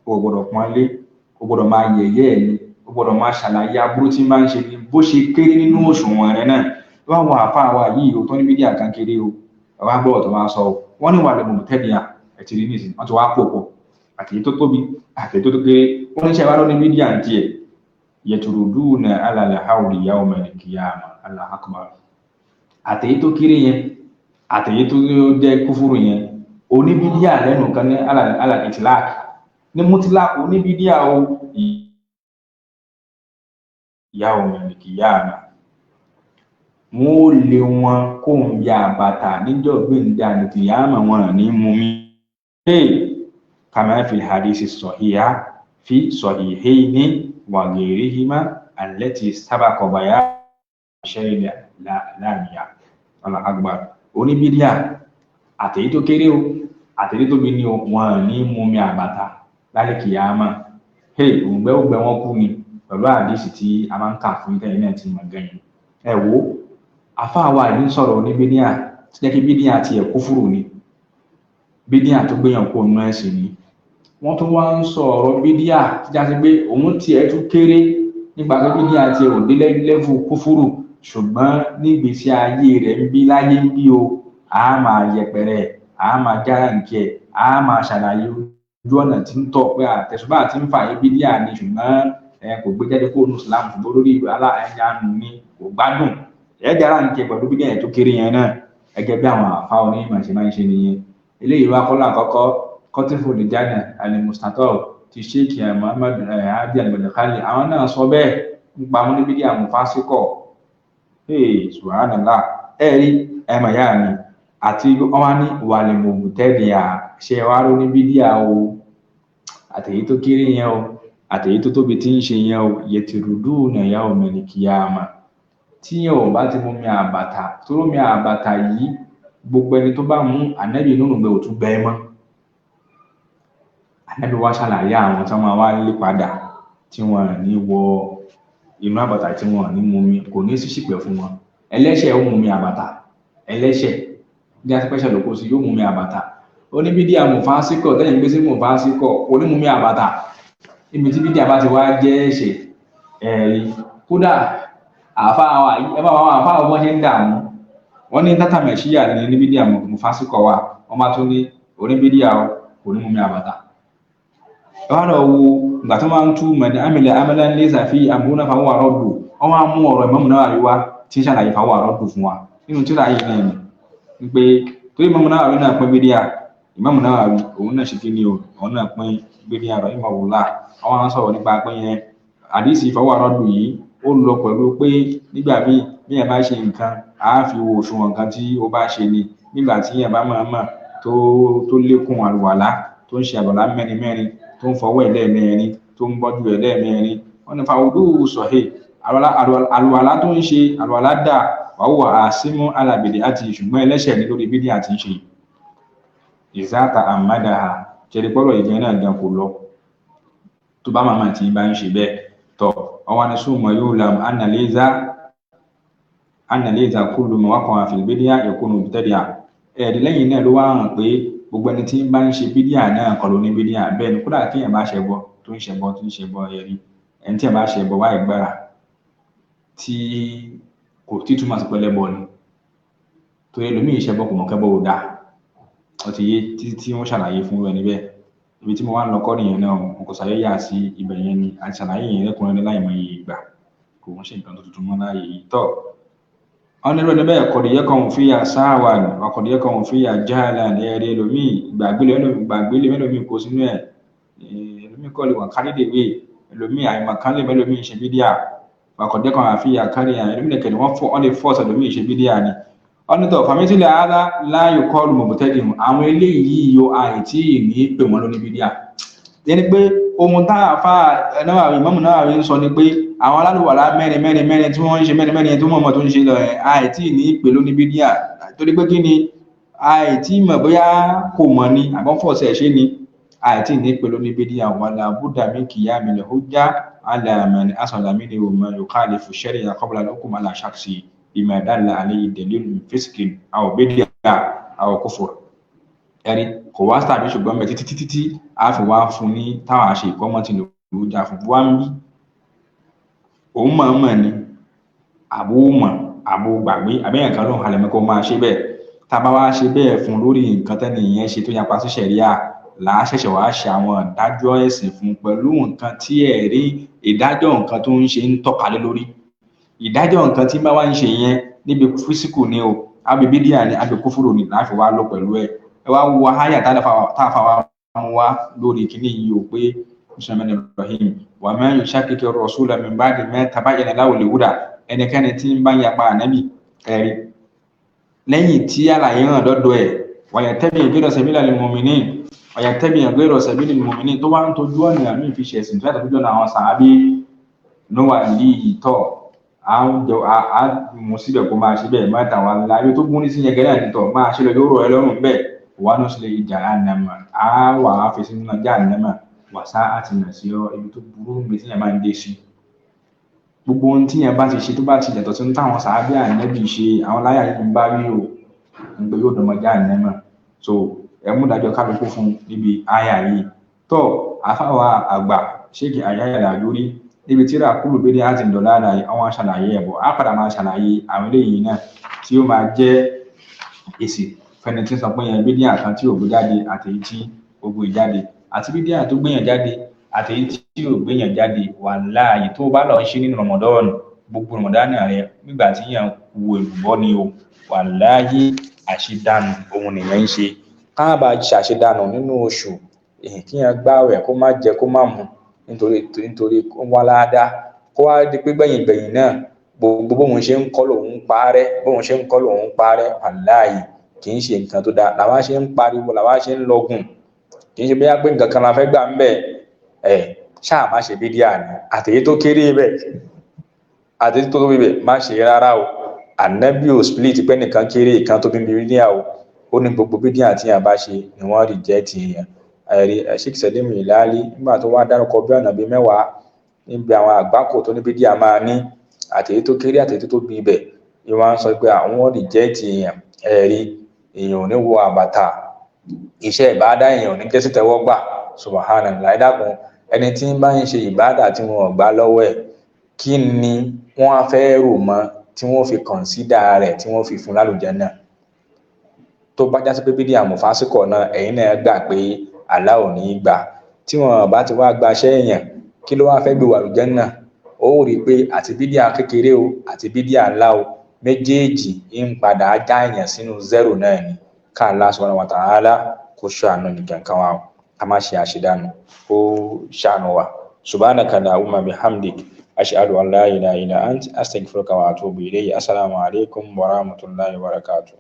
O gbọ́dọ̀ pọ́nlé, o gbọ́dọ̀ máa yẹ̀yẹ́ ẹ̀ ni, o gbọ́dọ̀ máa ṣàlàyé aburú tí máa ń ṣe ni, bó ṣe kéré nínú òṣùwọ̀n rẹ̀ náà. Wọ́n àwọn àfáà wa yìí o tó ní bídíà kan kéré o, wàá gbọ́ ọ̀tọ̀ máa sọ o. Wọ́n ní wà lè mọ̀ tẹ́lẹ̀ ẹ̀tì rí nìsín, wọ́n ti wá pò pọ̀ àti èyí tó tóbi àti èyí tó kéré. Wọ́n ní sẹ́ wá lóní bídíà ń tiẹ̀ yatruduna ala al-hawdi yawma al-qiyamah. Allahu akbar. Àti èyí tó kéré yẹn àti èyí tó jẹ́ kúfúrú yẹn, oníbídíà lẹ́nu kan ní ala itlaq ní mutlaq, oníbídíà o yawma al-qiyamah, wọn ò lé wọn kó ń ya àbàtà níjọ́ gbẹ̀ǹdà àlùkìyàmà, wọn ní mú mi. Kama fi hadisi sahiha fi sahihaini wa ghayrihima allati sabaqa bayan shay'in láàmìyà. Allahu akbar. Oníbídíà àtèyí tó kéré o àtèyí tó tóbi ni o, wọn ní mú mi àbàtà lálùkìyàmà. Òǹgbẹ́ ògbẹ́ wọn kú ni pẹ̀lú àdìsí tí a máa ń kà fún ìtẹ́yìn náà ti mọ̀ gan-an. Ẹ wo àfáà wa yìí ń sọ̀rọ̀ ní bídíà tí jẹ́ kí bídíà tiẹ̀ kúfúrù ni, bídíà tó gbéyàn kó nú ẹ̀sìn ni. Wọ́n tún wá ń sọ ọ̀rọ̀ bídíà tí já sí pé òun tiẹ̀ tún kéré nípa pé bídíà tiẹ̀ ò dé lẹ́vù kúfúrù, ṣùgbọ́n nígbèésí ayé rẹ̀ ń bí láyé ń bí o, a máa yẹpẹrẹ, a máa jára nkẹ, a máa ṣàlàyé ojú ọ̀nà tí ń tọ̀ pé àtẹ̀sùbá àti ń fà yí bídíà ni, ṣùgbọ́n kò gbé jáde kó nu Islam, ṣùgbọ́n lórí aláìyanu ni kò gbádùn. Ẹ jára nkẹ pẹ̀lú bídíà yẹn tó kéré yẹn náà, gẹ́gẹ́ bí àwọn àfa onímọ̀ ṣe máa ń ṣe nìyẹn. Eléyìí wá kọ́lá àkọ́kọ́ kọ́tífù lìjánà alimustatọ ti Sheikh Muhammad Hadi al-Madkhali, àwọn náà sọ bẹ́ẹ̀ ń pa wọn níbi díà mufásikọ̀. Ee subhanallah. Ẹ rí ẹ mà yá mi àti wọn wá ní wàlẹ̀mọ̀mùtẹ́lẹ̀ ṣe wá ró níbi díà o, àtẹ̀yí tó kéré yẹn o àtẹ̀yí tó tóbi tí ń ṣe yẹn o, yẹtìrúdú nàyà òmìnirikìyàmà tí yẹn ò bá ti mú mi àbàtà tó rú mi àbàtà yìí, gbogbo ẹni tó bá mú ànábì inú gbẹ ò tún gbẹ mọ́. Ànábì wá ṣàlàyé àwọn tí wọ́n wá lé padà tí wọ́n ní wọ inú àbàtà, tí wọ́n ní mú mi, kò ní sí ṣìpẹ̀ fún wọn. Ẹlẹ́ṣẹ̀ ó mú mi àbàtà, ẹlẹ́ṣẹ̀ bí a ti pẹ́ṣẹ̀ lóko sí yóò mú mi àbàtà. Oníbídíà mùfásíkọ̀ tẹ́yìn gbé sí mùfásíkọ̀ onímú mi àbàtà ibi tí bídíà bá ti wá jẹ́ ẹ̀ṣẹ̀ ẹ̀rí. Kódà àfáà wa ẹ bá wọn àfáà wọn ṣe ń dààmú wọn ní tátà mẹsíyà ní oníbídíà mùfásíkọ̀ wa, wọn bá tún ní oníbídíà kò ní mú mi àbàtà. Ẹ wá lọ wo ìgbà tó máa ń tú mẹni amílẹ amílẹ ń lé sàfi àmúná fáwọn àrọ́dù, wọn máa mú ọ̀rọ̀ Ìmámù Nawawi wá tí ń ṣàlàyé fáwọn àrọ́dù fún wa nínú tírà yìí náà ni pé torí Ìmámù Nawawi náà pín bídíà. Ìmámù Nawawi òun náà ṣe kí ni o, òun náà pín bídíà rọ ìmọ̀wòlá. Àwọn á sọ̀rọ̀ nípa pé yẹn àdìsí fáwọn àrọ́dù yìí ó lọ pẹ̀lú pé nígbà míì bí yẹn bá ṣe nǹkan á fi wo òṣùwọ̀n nǹkan tí ó bá ṣe ni. Nígbà tí yẹn bá máa mọ̀ tó lékún àlùwàlá, tó ń ṣe àlùwàlá mẹ́rin mẹ́rin, tó ń fọwọ́ ẹ̀ lẹ́ẹ̀mẹ́rin, tó ń bọ́jú ẹ̀ lẹ́ẹ̀mẹ́rin, wọ́n ní fàwùdú sọ̀hẹ́ Àlùwàlá tó ń ṣe àlùwàlá dà wàhùwà àsímú alábìdí àti ṣùgbọ́n ẹlẹ́ṣẹ̀ ní lórí bídíà tí ń ṣe. Ìzáta àmàdàhà ṣẹlẹpọlọ ìgbẹ́ náà gan kò lọ tó bá màmá tí bá ń ṣe bẹ́ẹ̀ tọ ọwọ́ ni súnmọ́ yóò lam annaleza kúlù mọ́ wákan àfìlbídíà ìkùnú tẹ́lẹ̀ ẹ̀ẹ́dì. Lẹ́yìn náà ló wá hàn pé gbogbo ẹni tí ń bá ń ṣe bídíà náà kọ́ ló ní bídíà. Bẹ́ẹ̀ ni kódà kéèyàn bá ṣẹbọ tó ń ṣẹbọ tó ń ṣẹbọ, ẹ̀rí ẹni tí ẹ̀ bá ṣẹbọ wá ìgbára tí kò tí túmọ̀ sí pẹlẹbọ ni, torí ẹlòmíì ṣẹbọ kò mọ̀ kẹ́bọ ò dáa. Ó ti yé títí tí wọ́n ṣàlàyé fún ẹni bẹ́ẹ̀. Ibi tí mo wá ń lọ kọ́ nìyẹn náà, n kò ṣàyẹ̀ yà sí ibẹ̀ yẹn ni àti ṣàlàyé yẹn lẹ́kùnrin láìmọye ìgbà, kò ń ṣe nǹkan tó tuntun mọ́ láàyè yìí. Tọ́ wọn ní lónìí bẹ́ẹ̀ kọ̀dìyẹ kan òun fìyà sáwà ní ọkọ̀dìyẹ kan òun fìyà jáàlà ní ẹ̀rí ẹlòmíì ìgbàgbélé ẹlòmíì kó sínú ẹ̀, ẹlòmíì kọ́ lè wà kárìdèwé, ẹlòmíì àìmọ̀kan lè mẹ́lòmíì ṣe bídíà, ọkọ̀dìyẹ kan àfìyà kárí ẹlòmíì nìkẹ́ ni wọ́n lè fọ́ọ̀sì ẹlòmíì ṣe bídíà ni. Ọ̀nìtọ̀ fàmísílẹ̀ ara láàyò kọ́ọ̀lù mọ̀bùtẹ́dì àwọn eléyìí yóò àìtí ní pè wọ́n lóní bídíà. Yẹni pé ohun tá a fa náà ìmáàmù náà ń sọ ni pé àwọn alálùwàlá mẹ́rin mẹ́rin mẹ́rin tí wọ́n ń ṣe mẹ́rin mẹ́rin tó mọ̀mọ́ tó ń ṣe lọ ẹ̀ àìtí ní pè lóní bídíà, torí pé kí ni àìtí mọ̀ bóyá kò mọ̀ ni àbọ̀n fọ̀ọ̀sẹ̀ ṣe ni àìtí ní pè lóní bídíà. Wàlà búdà mi kìyà mi lè hujja ala man asala minhu ma yukhalifu sharia qabla al-hukm ala shakhsi bima dalla alayhi dalil min fiskin aw bid'a aw kufur. Ẹ̀rí kò wá tàbí ṣùgbọ́n bẹ́ẹ̀ títí títí a fi wá fún ní táwọn àṣẹ ìkọ́mọ́ ti lò jà fún wá ń bí òun mọ̀ọ́mọ̀ ni àbó mọ̀ àbó gbàgbé àbẹ́yẹn kan ló ń halẹ̀ mọ́ kó máa ṣe bẹ́ẹ̀. Tá a bá wá ṣe bẹ́ẹ̀ fún lórí nǹkan tẹ́ni ìyẹn ṣe tó yapa sí ṣẹ̀ríà, là á ṣẹ̀ṣẹ̀ wá ṣe àwọn ìdájọ́ ẹ̀sìn fún pẹ̀lú nǹkan tí ẹ̀rí ìdájọ́ nǹkan tó ń ṣe ń tọ́ka lé lórí. Ìdájọ́ nǹkan tí bá wá ń ṣe yẹn níbi físíkù ni o, àbí bídíà ni, àbí kúfúrò ni, láti wá lọ pẹ̀lú ẹ̀. Ẹ wá wo háyà tá a fa wa mú wá lórí kíní yìí o pé bismillahir rahim wa man yushaqiqi rasula min ba'di ma tabayyana lahul huda, ẹnikẹ́ni tí ń bá ń yapa ànábì ẹ̀rí lẹ́yìn tí àlàyé hàn dọ́dọ̀ ẹ̀ wa yattabi' ghayra sabilil mu'minin wa yattabi' ghayra sabilil mu'minin tó wá ń tojú ọ̀nà míì fi ṣẹ̀sìn tó yàtọ̀ tójú ọ̀nà àwọn sàábí níwà yìí tọ̀ à ń jọ à mú síbẹ̀ kó máa ṣe bẹ́ẹ̀ má tà wá ńlá ibi tó gún ní sí yẹn gẹ́gẹ́ náà tọ̀ máa ṣe lọ yóò rọ̀ ẹ́ lọ́rùn bẹ́ẹ̀ wà á nùsílẹ̀ jahannama á wà á fi sínú jahannama wà sá àti nà sí ọ ibi tó burú níbi tí yẹn máa ń dé sí. Gbogbo ohun tí yẹn bá ti ṣe tó bá ti yàtọ̀ sí táwọn sàábí ànábì ṣe àwọn láyà yìí ń bá rí o nígbà yóò dọmọ jahannama. So ẹ mú ìdájọ́ kálukú fún níbi àyà yìí. Tó àfáwà àgbà ṣéèkì àyàyàlà lórí níbi tíra kúrò bí ní àti ìdọ̀lá àlàyé àwọn aṣàlàyé ẹ̀bọ̀ á padà máa ṣàlàyé àwọn eléyìí náà tí ó máa jẹ́ èsì fẹni tí ń sọ pé yẹn bídíà kan tí ò gbé jáde àti èyí tí ó gbé jáde àti bídíà tó gbéyàn jáde àti èyí tí ò gbéyàn jáde. Wàláhì tó bá lọ ṣe nínú Ramadan, gbogbo Ramadan rẹ nígbà tí yẹn wo èlùbọ́ ni o, wàláhì àṣedànù òun nìyẹn ń ṣe. Ká bá ṣàṣedànù nínú oṣù èyí kí yẹn gbààwẹ̀ kó má jẹ kó má mu nítorí kó wá láadáa kó wá di pé gbẹ̀yìn gbẹ̀yìn náà gbogbo bóun ṣe ń kọ́ lòun parẹ́, bóun ṣe ń kọ́ lòun parẹ́. Wàláhì kì í ṣe nǹkan tó dáa làwa ṣe ń pariwo, làwa ṣe ń lọgùn. Kì í ṣe bóyá pé nǹkan kan la fẹ́ gbà ń bẹ̀ ẹ̀ ṣáà má ṣe bídíà ni, àtèyí tó kéré bẹ̀ àtèyí tó tóbi bẹ̀ má ṣe rárá o. Ànábì ò split pé nìkan kéré ìkan tó bí bídíà o, ó ní gbogbo bídíà tí yàn bá ṣe ni wọ́n reject èèyàn. Ẹ̀rí Sheikh Salim Ilali nígbà tó wá dárúkọ bí ọ̀nà bíi mẹ́wàá níbi àwọn àgbákò tó ní bídíà máa ní àtèyí tó kéré àtèyí tó tóbi bẹ̀ ni wọ́n sọ pé àwọn reject èèyàn. Ẹ̀rí èèyàn ò ní wọ àbàtà, iṣẹ́ ìbáadá èèyàn ò ní jẹ́ sítẹ́wọ́gbà. Subhanallah. Ẹ dákun, ẹni tí ń bá ń ṣe ìbáadà tí wọn ò gbà lọ́wọ́ ẹ̀, kí ni wọ́n á fẹ́ rò mọ́ tí wọ́n fi kọ̀ǹsídà rẹ̀ tí wọ́n fi fún lálùjánnà? Tó bá jásí pé bídíà mùfásíkọ̀ náà ẹ̀yin náà gbà pé Allah ò ní í gbà, tí wọn bá ti wá gbaṣẹ́ èèyàn kí ló wá fẹ́ gbé wà lùjánnà? Ó rí i pé àti bídíà kékeré o àti bídíà ńlá o méjèèjì ń padà já èèyàn sínú zero náà ni. Ká Allah subhanahu wa ta'ala kó ṣàánú nìkan kan wa o, ká má ṣe àṣedànù, kó ṣàánú wa. Subhanaka allahumma bihamdik ashhadu an la ilaha illa ant astaghfiruka wa atubu ilayhi. Assalamu alaikum wa rahmatullahi wa barakatuh.